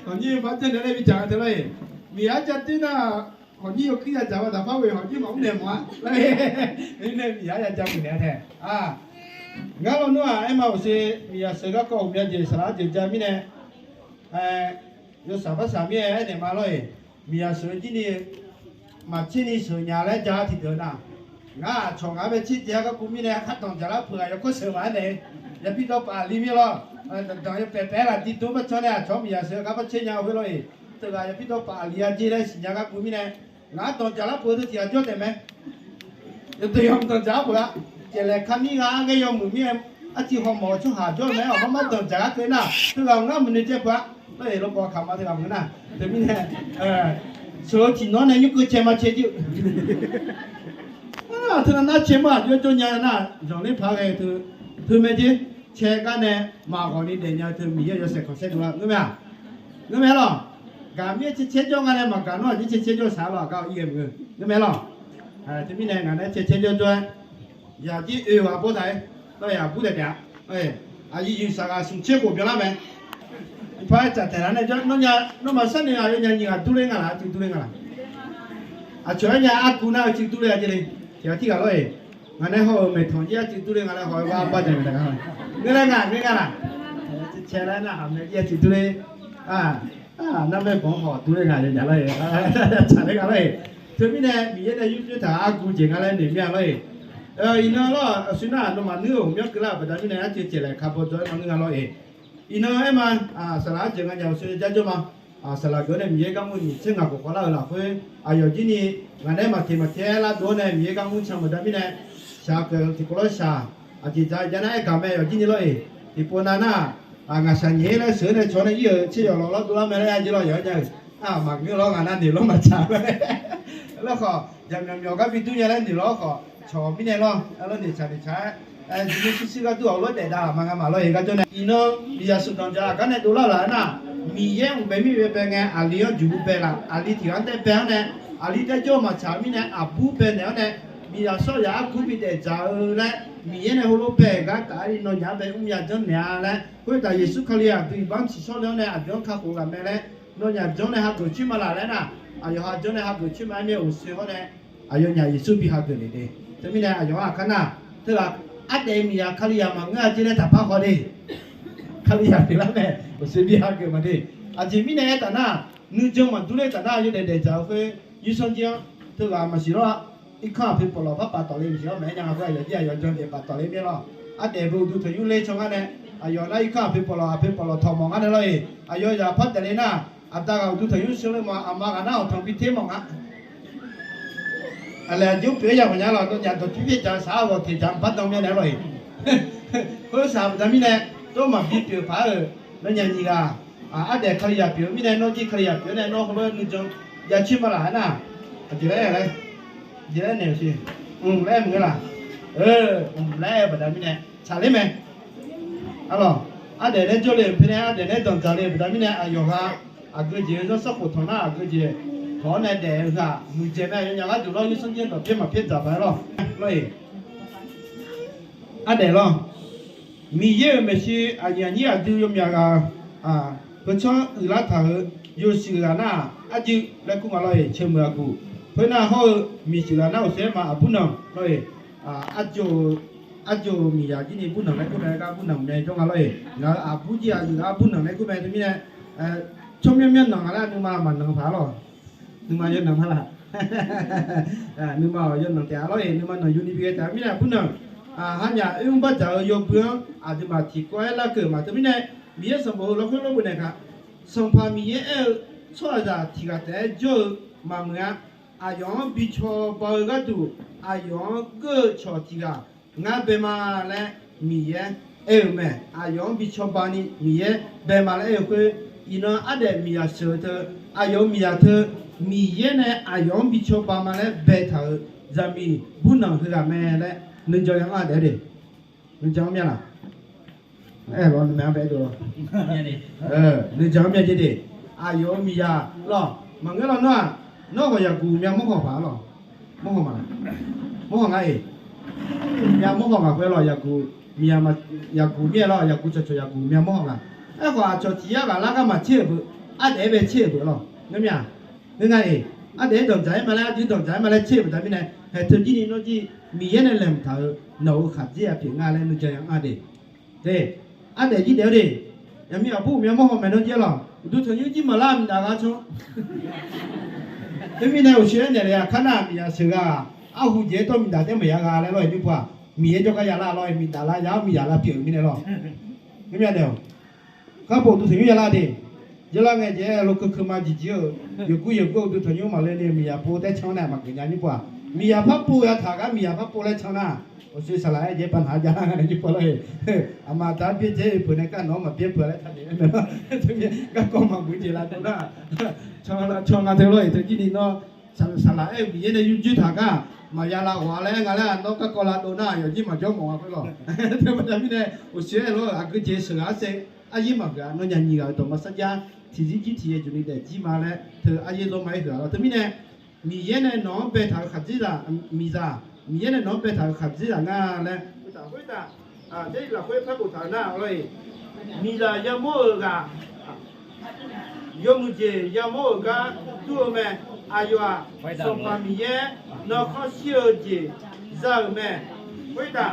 Hawq nyir-eu bar janr naeq laer bi dzaq-a teu lor-eq. Miqyaq-anr ja doer nar, hawq nyir yawkuir ya dzaq-a taqpar ghoe hawq nyir maqmr naeq mawf-a. Nae miqyaq-anr ya ja ghoe naeq-a tae. Ngar lawnmr-aq aer ma awq sher, miqyaq sheuq garkawv ghawqmya jeq saflar jeq ja mirnae, yawshaq barsaq mirnae aernaeq ma lor-eq. Miqyaq sheuq-eu jir ni maqtser ni sheuq nya laer ja-awr tiqdeuq nar, ngar aqcawq ngaq-anr bae tser jaev-aer garkawv mirnae khar danq dzaq lar peuq-aq yawkawr sheuq maqaer naeq-eu, yabi dawv paf li mir lor. Danqdanq yawpaef paef-aer laf diq dov-anr barcan nae aqcawq-anr miqyaq sheuq gar bartser nya-eu khoer lor-eq. Teughaq yawpir dawrpaf aqli-a jer laer siqnya gar guv mirnae, ngaq-anr danqdzaq larpeuq-eu teu tiq ghaq jawr taef mae. Yawdeuq yawmuiq danqdzaq larpeuq-a. Caeflaeq kamir gha-anr ghae yawmuiq mirnae, arciv hawmawf-eu tsawrhaq jawr-eu mae-aer awq mar mar danqdzaq gar keuv nar, teughaq ngar muiqnoeq caev peuq-a. Lar-eq lawqbawq kaq ma teughaq meuq nar, teumirnae sheuq-eu tiqnan nae nymr keuv cae ma cae jir-eu. Teunav nar cae mar-aq jawr jawr nya nar, zanqler paq ghae teu, teu mae jer. Cae gar nae maqghawq ni daefnya-eu teu Miqyaer-euq yawshaef khanqsaer dovlar ngeur mae-aq. Ngeur mae lawq. Gaq mir-aer cae cae jawr nga nae maqgaq nawr aqjir cae cae jawr saq-a lawq, aqgar-eu ir ghae meuq-eu ngeur mae lawq. Teumirnae ngaq nae cae cae jawr jawr-aer, yaqjir oe ghaq bawr taq-aer, lar-eq aqbur taef taef-a. Aqyuif yuif saq ghaq smq tser khof byanlar mae. Iqpar-aer tsaf taeq lar nae jawr nawr nya, nawmaf sharnoeq aqyawfnyaf nyiq ghaq durler nga laq, arcuiv durler nga laq. Aqcawq-aer nya argu nar-eu cuiv durler-a jer le. Tiq ghaq tir ghaq lawr-eq. Ngaq nae haw-euq maeqtanq jir arcuiv durler nga laer haw-eu bar bar ja ngae taef-a. Ngeur laer nga, ngeur nga laq. Cae laer nar haq mae jir arcuiv durler. Narmaer banq haw durler nga nya lawr-eq. Tsaqler nga lawr-eq. Teumirnae Miqyaer nae yurjur taq argu jeq nga laer noeq mir-a lawr-eq. Iqnan lawr aqsur nar nawmaf nuir-euq ghawqmyanr keuvlar-euq baqda mirnae arcuiv caeflaeq ka baw dzaw-aer ma ngeur nga lawr-eq. Iqnan aer ma, saqlaq-anr jeq nga nya-euq sar jar jawr ma. Saqlaq geuf-awr nae Miqyaer gar mr nyiq tser ngaq khawf khawf lar-eu lafkhoer, aqyawf jir ni ngaq nae maqteq maqteq-aer lar dov-awr nae Miqyaer gar mr can baqda mirnae, shaq keuv tiqkawv lawr shaq, aqjeq dzaq-eu jav nar aer gaq mae yawf jir ni lawr-eq. Tiqpov nav nar, ngaqshaq nyaef-aer laer sheuq-eu nae cawq-awr nae ir-euq tser yawf lawq lawr dovlar mae laer ya jer lawr yawf-aer nya-euq. Maqngeur lawr ngaq nav noeq lawr maqtsaq laer khawf, jaqmyawf myawf gar bi dur nya laer noeq lawr khawf, cawq mirnae lawr, lar noeqtsaq noeqtsaq-aer, jir nir shuir shuir gharduq-aq lof daef dav laq ma nga ma lawr-eq gar jawr nae. Iqnan miqzaq sheuqdanq dzaq gar nae dovlar laf-aer nar, Miqyaer mq bae mir bae bae ngae aqli-anr juqhu bae laf, aqli tiq ghaq-anr taef bae-awr nae, aqli taef jawr-eu maqtsaq mirnae aqbur bae naeq-awr nae, miqzaq shawr zaq argur bi daef dzaq-eu laer Miqyaer nae heulof bae-euq gar taf-aer nawnyaf-anr bae mr ya janrnaeq-a laer, khoertaf Yeqsur Kali aqdui iqbax-anr tsiqshawr le-awr nae aqdui-anr kakhof ghaq mae laer, nawnyaf janr nae hageuf coer ma laf laer nar, aqyawf ha janr nae hageuf coer ma-aer mir-aer uqshoe hawr nae, aqyawfnyaf Yeqsur bi hageuf naeq de. Teumirnae aqyawf-anr aqkar nar, teughaq ardaef miqzaq Kalizaq maqngeur-a jeq laer taqpar haw de. Kalizaq pyeuflar mae, uqshoe bi hageuf ma de. Aqjeq mirnae aertaf nar, nuijan maqdur ler taf nar yawdaef daef dzaq-eu khoer, yursanr jir-anr teughaq maqsiq lawr-a. Irkanr aqpoeq pawqlawq par paftawf le maqsiq lawr, maqaer nya nga khoer aqyawf jir aqyawf jan daef paftawf le mir-aer lawr. Ardaef beu uqduq tanqnymr ler caw ngar nae, aqyawf nar irkanr aqpoeq pawqlawq aqpoeq pawqlawq tawq mawf ngar nae lawr-eq. Aqyawf zaq par daef le nar, aqda ghaq uqduq tanqnymr sheu le mawf, aqma ghaq nar awqtanq bi ter mawf nga. Aqlaeq aqjox pyeuf-aer ya mawf nya lawq, nawnyaf dawqtsuif pyaer dzaq saq-awr ghawq teq dzaq mq bar dan myav naeq-aer lawq-eq. Khoer saq baqda mirnae, tov maqbi pyeuf paq-aer-euq, nawnyaf nyiq ghaq, ardaef Kalizaq pyeuf-eu mirnae nawr jir Kalizaq pyeuf-awr nae nawr heulof-aer nuijan jacoer ma laf-aer nar, aqjeq laer laer, aqjeq laer naeq-eu siq, mq laer mq-eu laq, mq laer-eu baqda mirnae tsaqler mae. Arlawq, ardaef nae jawrle-euq pir nae ardaef nae danqdzaq le-euq baqda mirnae aqyawf ha aqgeu jeq-eu zanrsanrkhof tanq nar aqgeu jeq tawq-awr nae daef-eu heu-aq muiqdzaeq mae. Aqyawfnyaf gharduq lawr yursanr jir-anr dawq pyaer maqpyaer dzaq paq-aer lawr. Lawr-eq, ardaef lawr, Miqyaer-euq maeqshi aqyuif aqnyir aqdui yawmyaq ghaq, heu tsanr uiqlar taq-euq yawshuif ghaq nar-aq arjuif laer kur nga lawr-eq, ceumeuq aqguq. Khoernar hawr-eu miqshuif ghaq nar uqsaer ma aqbur nanq lawr-eq, arjox-eu miqzaq jir ni bur nanq laer kur mae, gar bur nanq myav jawr nga lawr-eq. Ngaq-euq aqbur jir aqyuif ghaq bur nanq laer kur mae. Teumirnae tsawrmyanr myanr nanq nga laer nuima maqnanq paq-aer lawq. Nuima yawnanq ma laq. Nuima-awq yawnanq taef-a lawr-eq, nuima nanqyu ni bi ghae taef-a mirnae aqbur nanq, harnyaf oermr bardzaq-eu yawbui-anr aqduimaf tiqkawv-aer larkeuv ma. Teumirnae Miqyaer sanqbof-eu lafkhoer lawrbof naeq kaq, Sanqpaq Miqyaer aer-eu, tsawrhaqzaq tiq ghaq taef-aer jawr-eu maqmuiq-a. Aqyawf-anr bi cawba-eu gharduq aqyawf-anr geur-eu cawq tiq ghaq ngar bae ma laer Miqyaer aer-eu mae. Aqyawf-anr bi cawba ni Miqyaer bae ma laer aer-eu khoer, iqnan ardaef miqzaq sheuq-eu teu, aqyawf-euq miqzaq teu, Miqyaer nae aqyawf-anr bi cawba ma laer baetaq-euq zaqmiq bur nanq heughaq mae laer nuijan ya anr-a daef-aer de. Nuijan-anr myav laq? Aerlawq, nuijan-anr myav jeq de. Aqyawf-euq miqzaq lawr, maqngeur lawr nawr-aq, nawr khawf yaqguq myav mawr haw paq-a lawq. Mawr haw ma laq? Mawr haw nga-eq. Myav mawr haw ngaq khoer lawq, yaqguq miqzaq, yaqguq mir-aer lawr, yaqguq cawqcawq yaqguq myav mawr haw nga. Aerkhawf aqcawq tiq yar ghaq lar gar maqtser-euq beu, ardaef-aer bae tser-euq beu lawq. Ngar mir-aq, ngeur nga-eq, ardaef-aer danqdzaq-aer ma laer, arjuir danqdzaq-aer ma laer tser-euq baqda mirnae, haeq teu jir ni nawr jir Miqyaer nae laeqhmq taq-euq nawq-euq khaqdzer-aq pyeuf nga laer nuijan ya anr-a de. De, ardaef jir daef-awr de. Yaqmir aqbur uqmya mawr haw maeq nawr jir-aer lawq. Uqduq tanqnymr jir maqlar miqdaf gha can. Khoermirnae uqshoe aernaeq le-aq, kar nar miqzaq sheuq ghaq-aq, arhu jeq-aer tawr miqdaf taer maqya gha laer lawr-eq nymr pov-aq, Miqyaer jawrgar ya lar lawr-eq, miqdaf lar ya-awr miqzaq lar pyeuf-euq mirnae lawr. Khoermirnae daef-awq. Kar pov uqduq tanqnymr ya lar de. Jawrlar ngae jeq-aer lo keukeuma jeq jir-eu, yawqgur yawqgur-eu dui tanqnymr maqle ni miqyaq pov taer can nae maqgeuf nya nyir pov-aq. Miqyaq par pov ya taq gar miqyaq par pov laer can nar, awqshoe saqlaq-aer jeq pavnaq-a jar-a nga nae nyir pov lor-e. Aqma aqda byaerdzae-eu peuq nae gar nawq-anr maqbyaer peuq laer taqdaef-aer mae lor. Teumirnae garkawv maqmuiq jeq lavdov nar, can nga teu lor-e. Teujir ni nawr saqlaq-aer-eu Miqyaer nae yurdzoer taq gar maqya lav ghawq-a laer nga laer nawr garkawv lavdov nar, yawqjir maqjawr mawf-a khoer lawq. Teu baqda mirnae, awqshoe-aer lof-eu aqgeu jeq sheuqghae-aer sae, aryaer maqgaq-a nawr nya nyiq ghaq-eu dawq maqsar jar, tiqzir jir tiqyaer jeuqni daefjir ma laer teu aryaer zawr ma-aer heuq-a lawr. Teumirnae, Miqyaer nae nawq-anr baetaq-euq khaqdzerzaq, miqzaq, Miqyaer nae nawq-anr baetaq-euq khaqdzerzaq nga laer, khoertav, Jarlif lafkhoer par boftaq-euq nar lor-e, miqzaq yamawr-euq ghaq, yawmuiq jeq yamawr-euq gar dur-eu mae. Aqyawf-aq, Sanqpaq Miqyaer nan khanr shir-eu jeq za-euq mae. Khoertav,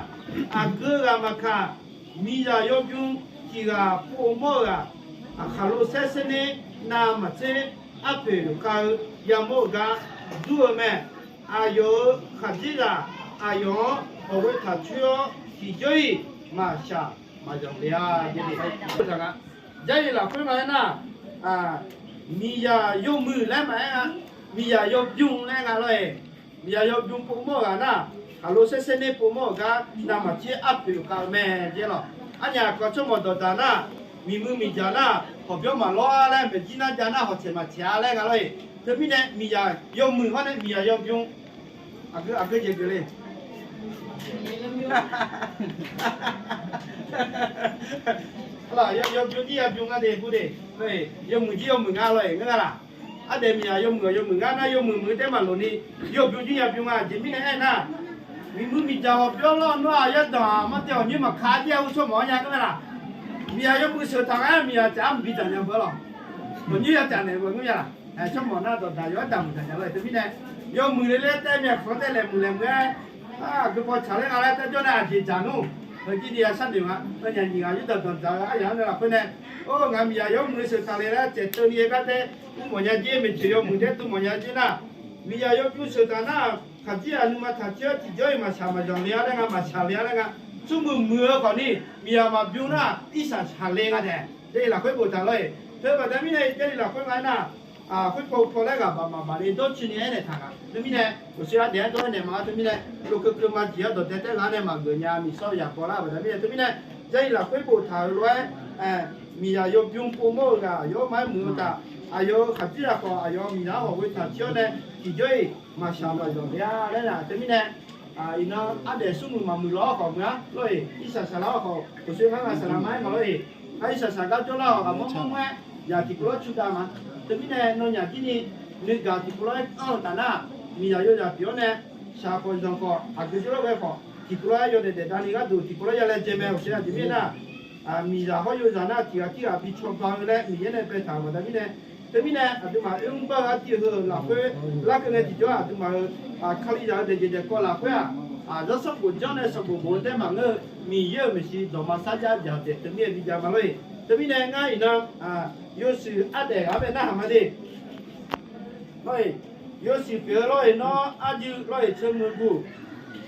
aqgeu ghaq maqkaq, miqzaq yawbymr tiq ghaq pov mawr-euq-aq, khaqlo saer saer ner navmaqtser arpoeq yawqkhav-eu yamawr-euq gar dur-eu mae. Aqyawf-euq khaqdzerzaq aqyawf-anr hawq ghoe taq coer-awr tiqjawr-iq maqshaq maqzanq le-a. Jarlif lafkhoer maqaer nar, miqzaq yawmuiq laer maqaer nga, miqzaq yawbymr laer nga lor-e. Miqzaq yawbymr pov mawr-euq ghaq nar, khaqlo saer saer ner pov mawr-euq gar navmaqtser arpoeq yawqkhav-eu mae jeq lawq. Arnyaf kawv tsawrmawq dawqdaq nar, miqmuiq miqdzaq nar, hawqbyawr maqlawr-a laer, maeqjir nar jav nar hawqtsaeq maqtsaeq-a laer nga lor-e. Teumirnae miqzaq yawmuiq hawr nae miqzaq yawbymr, aqgeu jeq geuf le. Yawbymr jir yabymr ngar de bur de, yawmuiq jir yawmuiq ngar lor-e ngeur nga laq. Ardaef miqzaq yawmuiq-awq yawmuiq ngar nar yawmuiq muiq taer maqloq ni, yawbymr jir yabymr nga. Aqjeq mirnae aernar, miqmuiq miqdzaq hawqbyawr lawr nawr-aq yardanq-aq martaev hawqnyoer maqka jir-a ur tsawrmawq-anr nya ngeur nga laq. Miqzaq yawmuiq sheuq taq nga-aer miqzaq taf-anr mqbi dzaq nya beu lawq. Hawqnyoer ya taf naeq beu ngeur nya laq. Tsawrmawq nar dawqdaq yawr-aer daq muiq dzaq nya lor-e. Teumirnae yawmuiq le laer taer myav khanq-anr taer laeqhmq laeqhmq-aer, aqgeu paw tsaq laer nga laer taer jawr nae aqjeq dzaq nmr. Heu jir ni ya sharnoeq nga. Heu nyaf nyiq ghaq yurdanq danqdzaq-eu aryaq-anr nae lafkhoer nae, or ngaq miqzaq yawmuiq sheuq taq le laer tsaev teuv ni-aer gar taer ur mawfnya jer, maeqtsoeq yawmuiq taer dur mawfnya jer nar, miqzaq yawbymr sheuq taq nar, khaqdzerzaq nuima taq coer-awr tiqjawr-iq maqshaq maqzanq le-a laer nga, maqshaq le-a laer nga. Smrmuiq muiq-eu khawf ni miqzaq maqbymr nar irshaq shaq le nga taef. Jarlif lafkhoer boftaq lor-e. Teu baqda mirnae Jarlif lafkhoer nga aernar, khoerpaw paw laer ghaq baq maqbaq le dawrcoeni aernaeq taq nga. Teumirnae, uqshoe ardaef-aer dawr-aer naeq ma-a teumirnae, lo keuvkeuv ma jeq-anr dawqdae taer lar nae maqgeuf nya miqsawr yaq baw lar-a baqda mirnae teumirnae, Jarlif lafkhoer boftaq-euq lof-aer, miqzaq yawbymr pov mawr-eu ghaq yawr ma-aer muiq-eu taf, aqyawf-euq khaqdzerzaq khawf aqyawf miqzaq-anr hawq ghoe taq coer-awr nae tiqjawr-iq maqshaq maqzanq le-a laer nar teumirnae, iqnan ardaef smrmuiq maqmuiq lawr-awr khawf muiq-ar lor-eq. Irshaq shaq lar-awr khawf uqshoe ngar ngaq saqlaq ma-aer mawf lor-eq. Ngar irshaq shaq gar jawrlar-awq ghaq mawr mawr mawr-aer yaq tiqkawv lawr cu dav ma. Teumirnae nawnyaf jir ni nuigaq tiqkawv lawr-aer anr-eu taf nar, miqzaq yawzaq pyeuf-awr nae shaq khawf zanq khawf aqgeu jawrlar ghae khawf tiqkawv lawr-aer yawdaef daef davni gharduq tiqkawv lawr ya laejae mae. Uqshoe aqjeq mirnae nar, miqzaq hawr yawzaq nar tiq ghaq tirghaq bi cawba-eu laer Miqyaer nae baetaq-euq baqda mirnae, teumirnae aqduimaf oermr bar-eu artiv heu lafkhoer larkeuv ngae tiqjawr aqduimaf-euq Kalizaq-eu daefjeq daefkawv lafkhoer-aq, zanrsanrkhof janr nae sanrkhof bof-eu taer maqngeur-eu Miqyaer-euq maeqshi dawqma sarjax dzaq daef teumirnae bijav ma lor-eq. Teumirnae ngar iqnan yawshuif ardaef ghaq-anr bae narhaq ma de. Lor-eq, yawshuif pyeuf-eu lor-eq, nawr arjuiv lor-eq, ceumuiq guq.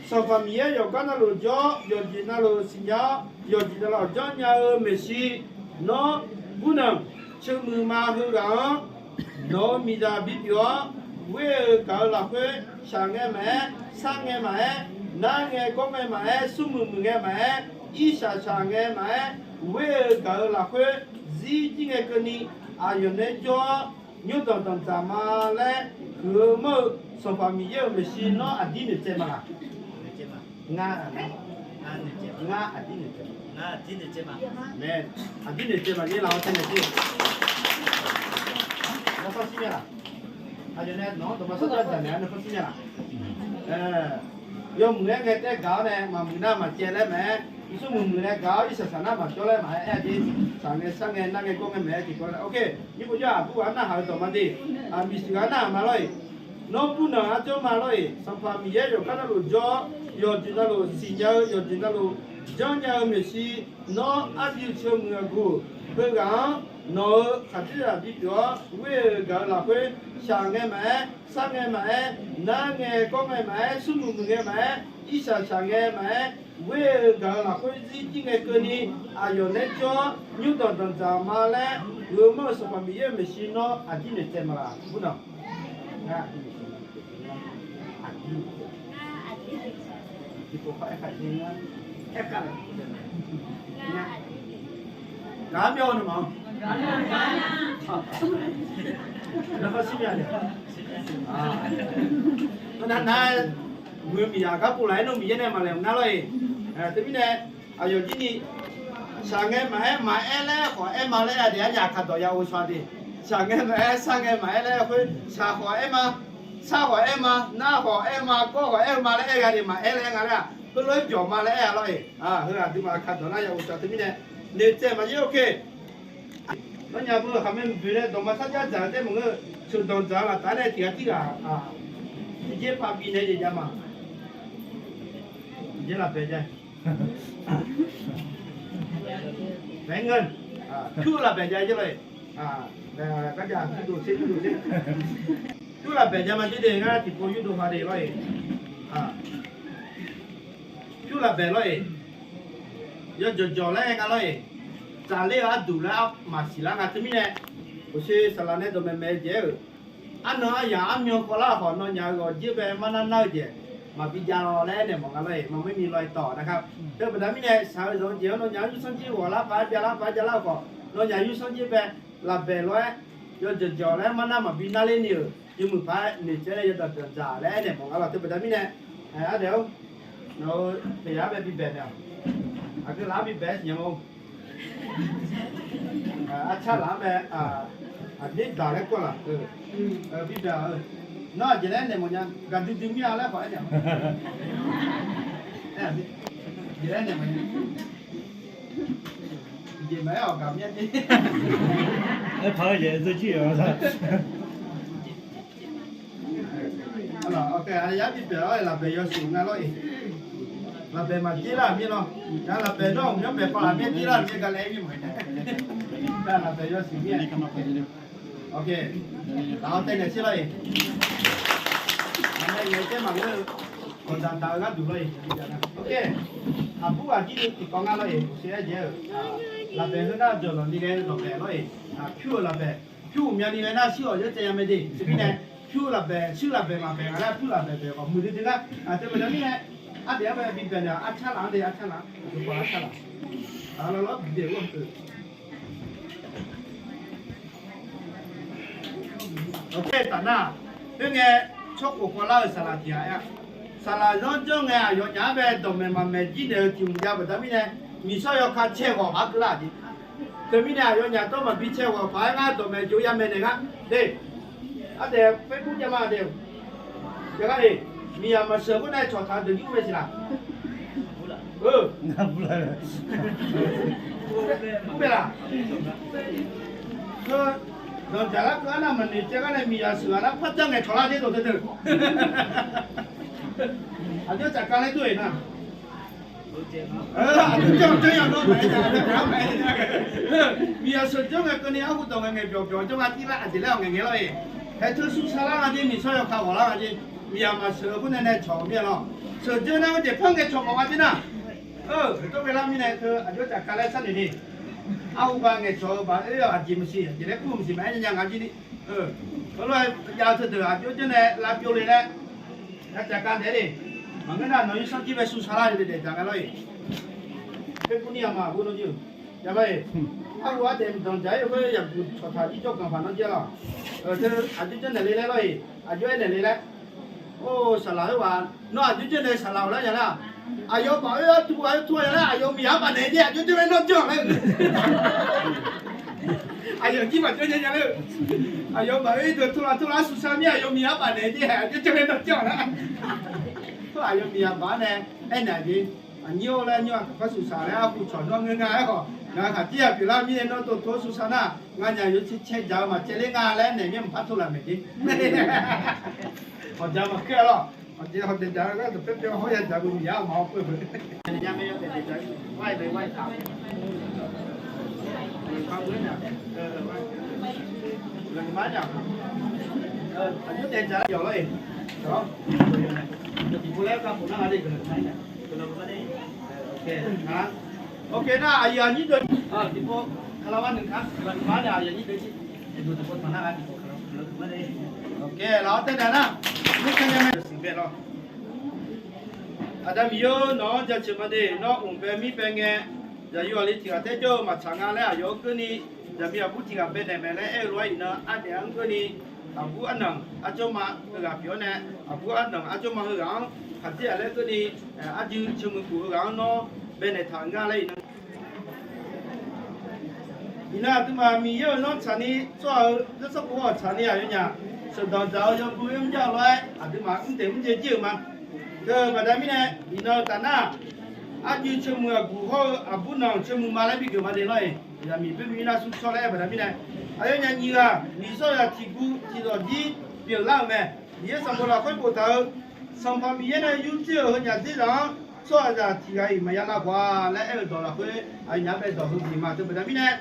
Sanqpaq Miqyaer yawqgar navluf jawr-awr, yawqjeq navluf siqnya-awr, yawqjeq navluf janrnya-eu maeqshi, nawr gurnanq, ceumuiq ma heughaq-anr nawq-euq miqzaq bipyeuf-awr, ghoer-eu gaq-eu lafkhoer shaq ngae maqaer, sar ngae maqaer, nar ngae gawr ngae maqaer, smrmuiq muiq ngae maqaer, irshaq shaq ngae maqaer, ghoer-eu gaq-eu lafkhoer zir jir ngae keuvni, aqyawf naeq-aer jawr-awr nymrdanq danqdzaq ma laer huiq-eu manr-eu Sanqpaq Miqyaer-euq maeqshi nawr aqdir noeqtsaev ma laq? Ngar, ngar aqdir noeqtsaev ma. Aqdir noeqtsaev ma. Aqdir noeqtsaev maqngeur laf-awr tae naeq te. Nawr khanr shir myav laq? Aqyawf nae nawq-anr dawqma sarjax dzaq naeq-a, nawr khanr shir myav laq? Yawmuiq-aer ngae taef gaq-awr nae maqmuiq nar maqcaev laer maqaer, smrmuiq muiq nae gaq-awr irshaq shaq nar maqjawr laer maqaer, aer-a jeq, shaq ngae sar ngae nar ngae gawr ngae maqaer tiqkawv nae. Ok, nyir pov jawr-aq, burghaq-anr narhaq-eu dawq ma de. Miqshuif ghaq-anr narhaq ma lor-eq. Nawr gurnanq-anr jawr ma lor-eq. Sanqpaq Miqyaer yawqgar navluf jawr-awr, yawqjeq navluf siqnya-eu, yawqjeq navluf janrnya-eu maeqshi, nawr arjuiv ceumuiq aqguq, heughaq-anr nawq-euq khaqdzerzaq bipyeuf-awr ghoer-eu gaq-eu lafkhoer shaq ngae maqaer, sar ngae maqaer, nar ngae gawr ngae maqaer, smrmuiq muiq ngae maqaer, irshaq shaq ngae maqaer, ghoer-eu gaq-eu lafkhoer zir jir ngae keuvni, aqyawf naeq-aer jawr-awr nymrdanq danqdzaq ma laer Gheu mar-euq Sanqpaq Miqyaer-euq maeqshi nawr aqdir noeqtsaev ma laq? Mr nawq. Ngar aqdir noeqtsaev ma. Aqdir noeqtsaev. Tiqpov par aerkhaq jeq ngar aerkhaq laf. Ngaq-anr myaw-eu nawmaf-anr. Nawr khar shir myav le. Nar nar, muiq-eu miqyaq gar pov laf-aer nawr Miqyaer nae maqlaeq mq nar lor-eq. Teumirnae, aqyawf jir ni, shaqngae maqaer, maqaer laer khawf aer ma laer-a de, arnyaf kaqdawq ya ghovshaw de. Shaqngae maqaer, sharngae maqaer laer khoer, shaq khawf aer ma, sar khawf aer ma, nar khawf aer ma, gawr khawf aer-eu ma laer aer gha de, maqaer laer aer nga laer-aq, heulof-aer byawq ma laer aer-a lor-eq. Heu aqduimaf kaqdawq nar ya ghovshaw teumirnae, noeqtsaev maqjir-a. Nawnyaf beu khaqmae mqboeq nae dawqma sarjax dzaq-eu tae maqngeur-eu, sheuqdanq dzaq-eu laftav nae tiq ghaq tirghaq tiqjeq pav bi nae jeq jav ma. Tiqjeq lafbaeq jav. Baeq-aer ngeur, pyur lafbaeq jav jir lor-eq. Garjav yurdov ser yurdov ser. Pyur lafbaeq jav ma jir de ngar tiqpov yurdov ha de lor-eq. Pyur lafbaeq lor-eq. Yawjawq jawq laer aer nga lor-eq. Tsaqler-eu arduq laer maqsiq lar nga teumirnae, uqshoe saqlaq nae dawqmaeq maeq-eu jeq-aer-euq, arnan aryaq armyan khawvlar khawf nawnyaf-euq ghawqjir bae mar nar nar-eu jeq maqbi jav law laer aernaeq mawf nga lor-eq. Maqmaer mi law-aer tawq narkar. Teubaqda mirnae shaq-eu zanq-eu jeq-anr nawnyaf-anr yursanr jir ghawqlar paq-aer bya lar paq-aer jav lar-eu khawf, nawnyaf yursanr jir bae lafbaeq lof-aer yawjawq jawq laer mar nar maqbi nar ler ni-euq yawmuiq paq-aer noeqtsaev laer yawdawq danqdzaq laer aernaeq mawf nga lor. Teubaqda mirnae, aqdaef-or, nawq-eu teqyaq-anr bae bibaeq naeq-awq. Aqgeu laf-anr bibaeq-aer siqnya ma-or. Arcar laf-anr bae, aqdir daq laer kawv laf. Bibaeq-a-eu, nawr aqjeq laer naeq mawfnya, gaqdui dui mir-a laer khawf aernaeq-awq. Jeq laer naeq mawfnya. Jeq maqaer-awq gaq mir-a jer. Aertaq-eu jeq dzeurjir-a. Yar bibaeq-awr lafbaeq yawshuif nga lor-eq. Lafbaeq maqjer lar mir lor. Nar lafbaeq nawr-euq myanrbaeq paw laf mir-a jer lar mir-a galaer mir mawf-a. Lafbaeq yawshuif mir-a. Laf-awr taev naeq shir lor-eq. Aqmae ngaeq-eu taer maqngeur-eu, ghawqdaq daq-eu gharduq lor-eq. Aqbur ghaq jir ni tiqkawv ngar lor-eq, uqshoe aer jeq-aer-euq, lafbaeq heu nar jawqlawq ni ghae-eu dawqbaeq lor-eq. Pyur-eu lafbaeq, pyur uqmya ni ghae nar shuir-awq yaer tsaev ya mae de. Teumirnae, pyur lafbaeq, shuir lafbaeq maqbaeq nga laer pyur lafbaeq baeq khawf muiqdui dui nar, teubaqda mirnae, ardaef-anr bae bibaeq naeq-awq, arcar laf-anr de, arcar laf-anr, arcar laf-anr. Aqlawq lawr bibaeq-eu Oe, taf nar, khoerngae, tsawrkhof khawvlar-euq saqlaq tiq ghaq aer-a. Saqlaq zanr janr ngae, aqyawfnyaf-anr bae dawqmaeq maqmaeq jir naeq-eu tiq hmq jav baqda mirnae, miqshawr yawkaq cae ghawq maqkeuv lar jeq. Teumirnae aqyawfnyaf dawr maqbi cae ghawq paq-aer ngar dawqmaeq jeq-a yamaeq naeq ngar de. Ardaef Facebook jav ma de. Jav gar de. Miqyaq maqsheuq khoer nae cawqtaq-eu deuq jir ur mae siq laq? Ur mae laq? Heu, danqdzaq lar keuv arnav maqnoeq caev gar nae miqyaq sheuq-aq nar par jar ngaeqcawq lar de dawq teudeuq. Aqjox tsafka laer dur-eq nar. Aqjox janr janr yawq nawr maqaer nya, miqyaq sheuq janr ngae keuvni arhu dawq ngae ngaeq byawq byawq janr nga tir lar aqjeq laer-awq ngaeq ngae lor-eq. Haeq teu sursar lar nga jer, miqshawr yawkaq ghawq lar nga jer, miqyaq maqsheuq-eu khoer nae nae cawq-eu mir-a lawr. Sheuqdzeur nar khoer jeq par ngaeqcawq mawf nga jer nar. Tawr ghae lar mirnae teu aqjox tsafka laer sharnoeq ni. Arhu ba ngaeqcawq-eu baq oe-awq aqjeq maqsiq, aqjeq laer kur-eu maqsiq maqaer nya nga jir ni. Heulof-aer jav-eu teudeuq aqjox janr nae lavbyov le laer, ya tsafka daef le. Maqngeur nar nawq-eu yursanr jir bae sursar lar-eu daef dzaq nga lor-eq. Khoer kur ni yama ghov nawr jir-euq. Yama-eq, arhu ardaef danqdzaq-ir khoer yaqguq cawqtaq jir jawrganq paq nawr jir-a lawq. Teu aqjox janr naeq le laer lor-eq, aqjox aer naeq le laer. Or, saqlaq-euq ghaq, nawr aqjox janr nae saqlaq-awq lar nya nar, aqyawfmaf oe-awr tu-a oe tu-a nya nar, aqyawf miqyaq-anr bafnaeq jer, aqjox janr nae nawr janr laer-eu. Aqyawf jir maqjanr nya nya laer-eu. Aqyawfmaf oe deuq turlaf turlaf sursar mir, aqyawf miqyaq-anr bafnaeq jer, aqjox janr nae nawr janr lar. Aqyawf miqyaq baf-awr nae aernaeq-a jeq. Aqnyir-or laer nymr-aq, taqpar sursaq laer arhu cawq nawr ngeur nga-aer khawf, ngaq khaqdzer-aq pyeuflar mirnae nawr dovtov-awr sursar nar, nganyaf yawcae cae dzaq-eu maqcae ler nga laer naeq mir mqpar tov laf maeq jer. Hawqdzaq maqkhaer-a lawr. Hawqdzaq hawqdzaq dzaq-eu gar dawqpaer paer hawr ya dzaq-eu miqyaq-anr maqhaw peuv peuq. Ok nar, aqyuif aqnyir deuq tiqpov Kalawa nuikar, kalawa nuikar nae aqyawf nyir deuq jir. Aqdui deuq bawtaq nar-aq, aqdui deuq kalawa nuikar nae. Ok, laf-awr taev naeq nar, mirkhaer nya mae. Siqbae lawr. Aqda Miqyaer-or, nawq-anr jaceuq ma de. Nawr mq bae mir bae ngae, zaqyo aqli tiq ghaq taer jawr-eu maqtsaq nga laer aqyawf-anr keuvni, zaqmiq aqbur tiq ghaq baenaeq mae laer aer-eu lof-aer iqnan ardaef-anr keuvni, aqbur arnanq arjawr ma heughaq pyeuf-awr nae, aqbur arnanq arjawr ma heughaq-anr khaqdzer-aq laer keuvni, arjuif ceumuiq guf heughaq-anr nawr baenaeq taq-euq nga laer iqnan Iqnan aqduimaf Miqyaer-euq nanr tsaqni, tsawrhaq-euq zanrsanrkhof-anr tsaqni aqyawfnyaf sheuqdanq dzaq-eu yawbui mrjav-eu lof-aer aqduimaf mrdaeq mrjaev jir-euq ma. Teu baqda mirnae, iqnan-eu taf nar, arjuif ceumuiq aqguf hawr-eu aqbur nanq ceumuiq ma laer bigeuf ma de lawr-iq. Zaqmiq boermiq nar smr shawr laer aer baqda mirnae, aqyawfnyaf nyiq ghaq miqsawr zaq tiq gu tiq zawq jir pyeuflar-euq mae. Miqyaer sanqbof lafkhoer boftaq-eu, Sanqpaq Miqyaer nae yurdzoer-euq heunyaf dzerzaq-anr tsawrhaqzaq tiq ghaq-iq maqya lav ghawq-a laer aer-eu dawq lafkhoer aqyawfnyaf bae dawq heu bif ma. Teu baqda mirnae,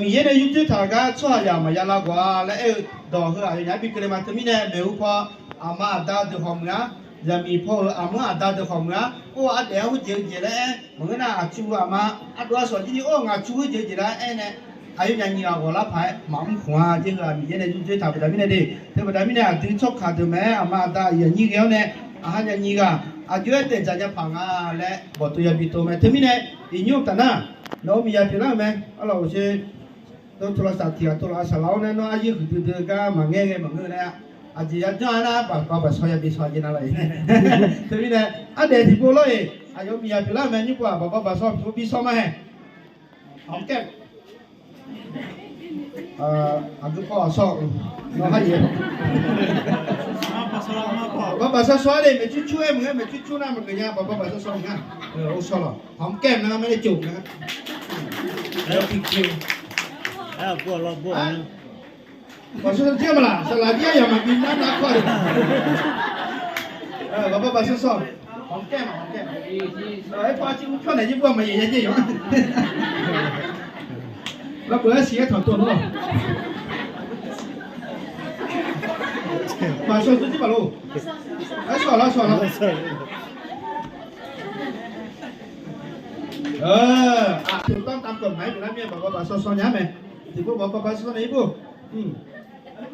Miqyaer nae yurdzoer taq-eu gar tsawrhaqzaq maqya lav ghawq-a laer aer-eu dawq heu aqyawfnyaf-anr bi keuvle ma. Teumirnae maeqhu paw aqma aqda deuq khawf meuq-ar, zaqmiq paw-euq aqmanr aqda deuq khawf meuq-ar, or ardaef-anr khoerjeq-eu jeq laer aer maqngeur nar, aqtsu aqma ardov arsawq jir ni or ngaq tsu khoerjeq-eu jeq laer aer nae, aqyawfnyaf nyiq ghaq ghawq lar paq-aer maqmr khmq-a. Jaer heu-aq Miqyaer nae yurdzoer taq baqda mirnae de. Teu baqda mirnae aqdui tsawrkaq deuq mae-aer aqma aqda aqyuif aqnyir ghae-awr nae, aqha nya nyiq ghaq aqjox-aer daef dzaq nya paq nga laer bawqtov yabi tov mae. Teumirnae iqnymr taf nar, nawq-euq miqyaq pyeuflar-euq mae. Arlawq-euq sher, nawr โทรศัพท์ tiq ghaq โทรศัพท์ saqlaq-awr nae nawr aryaer huiqdui dui-eu gar maqngeur ngae maqngeur nae, aqjeq yajanr-aer nar baqbav baqshaw yabi shaw jeq nav laf-iq. Teumirnae ardaef tiqpov lawr-iq, aqyawf-euq miqyaq pyeuflar-euq mae. Nymr pov-aq baqbav baqshaw tiqpov bi shaw ma hae. Hawq-eu kaer. Aqgeu paw aqshaw-eu, nawr har yaeq. Baqbav baqshaw shaw-ar de. Maeqcur cur-aer meuq-aer maeqcur cur nar maqgeuf nya. Baqbav baqshaw shaw meuq-a. Or shaw lawq. Hawq-eu kaer nar mar nae cof nga. Baqshaw shaw jir ma laq. Saqlaq jir aryamq maqbi nar nar kawr-a de. Baqbav baqshaw shaw. Hawq-eu kaer ma hawq-eu kaer. Aer paw arciv mr pyawr naeq jir bur-a maqyaeq ya jaer yawq. Lavbeuq-aer siq-aer tanqtov nmr-aq. Baqshaw shaw jir maqlof. Aer shaw lawr shaw lawr. Aqtoeq tanr tavkeuv maqaer meuq lar mir-aer baqbav baqshaw shaw nya-ar mae. Tiqpov baqbav baqshaw shaw nae ir bur.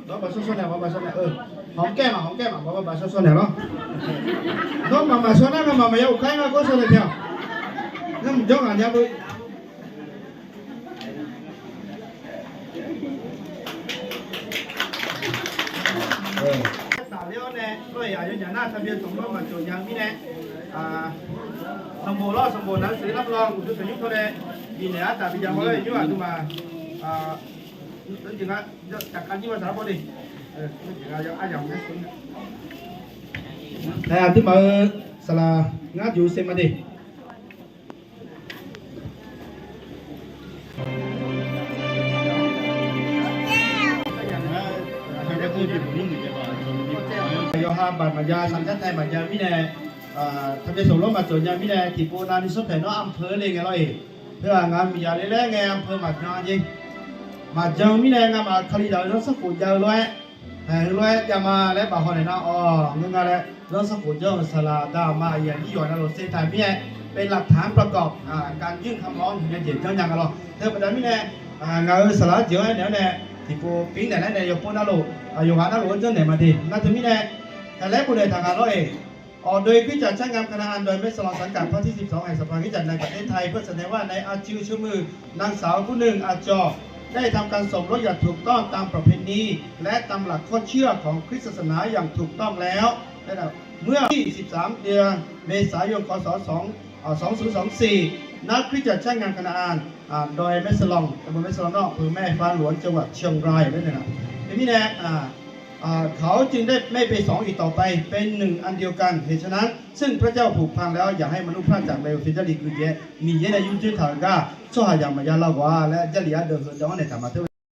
Baqbav baqshaw shaw nae baqbav baqshaw nae-eu. Hawq-eu kaer ma hawq-eu kaer ma baqbav baqshaw shaw naeq lawr. Nawr maqmaq shaw nar ngamaf maqya uqkar-aer ngar gawr shaw naeq tae-aq. Ngar mqjanr ngaq nya beu. Tafler-awr nae lawr-iq aqyawfnyaf nar ทะเบียนสมรส maqcawq nya-eu mirnae, sanqbof lawr sanqbof naqsheuq lar lawr uqduq tanqnymr tawr nae bifnaeq artaf bi jav-awr lawr-iq nymr aqduimaf, tafkar jir ma saqlar bawr de. Nae aqduimaf-eu saqlaq ngar jox-eu sae ma de. Yawqha baq maqjav, saqjar tae maqjav-eu mirnae, ทะเบียนสมรส maqcawq nya-eu mirnae tiqpov navni sanrpaeq nawr อำเภอ le ngae lawr-iq. Teu-aq ngaq-euq miqyaq le laer ngae อำเภอ maqjan-a jeq. Maqjan-eu mirnae ngamaf Kalizaq-euq zanrsanrkhof jav-eu lof-aer, haeq-eu lof-aer javma laer bafhaw naeq nar-awq ngeur nga laer zanrsanrkhof janr-euq saqlaq aqda aqma aqyuif aqnyir yawqghaq navluf saertaq mir-aer เป็นหลักฐานประกอบการยื่นคำร้อง nya jeq janrnya nga lawr. Teu baqda mirnae, ngaq-euq saqlaq-anr jeq-anr aernaeq-awr nae tiqpov pir naeq laer nae yawpov navluf, yawqghaq navluf-anr janrnaeq ma de. Nar teumirnae, laer bofnaeq taq nga lawr-iq. ออกโดยคริสตจักรช่างงามคณาอัน โดยไม่สลองสังกัดภาคที่ สิบสอง แห่งสภาคริสตจักรในประเทศไทย เพื่อแสดงว่าในอาจิวชื่อมือนางสาวผู้หนึ่งอาจอ ได้ทำการสมรสอย่างถูกต้องตามประเพณีและตามหลักข้อเชื่อของคริสตศาสนาอย่างถูกต้องแล้ว เมื่อวันที่ สิบสาม เดือนเมษายน ค.ศ. สอง อ่า สองศูนย์สองสี่ ณ คริสตจักรช่างงามคณาอาน อ่า ดอยแม่สลอง ตำบลแม่สลองนอก อำเภอแม่ฟ้าหลวง จังหวัดเชียงราย นั่นเองนะ ทีนี้นะ อ่า อ่า เขาจึงได้ไม่ไปสองอีกต่อไป เป็นหนึ่งอันเดียวกัน เหตุฉะนั้น ซึ่งพระเจ้าผูกพันแล้ว อย่าให้มนุษย์พลาดจากเร็ว เทียนเจ้าหลีกือเจ๊ Miqyaer nae yurdzoer taq-euq gar tsawrhaqzaq maqya lav ghawq-a laer Jarlif ardeuv heu dawv-anr naeq taq ma teu.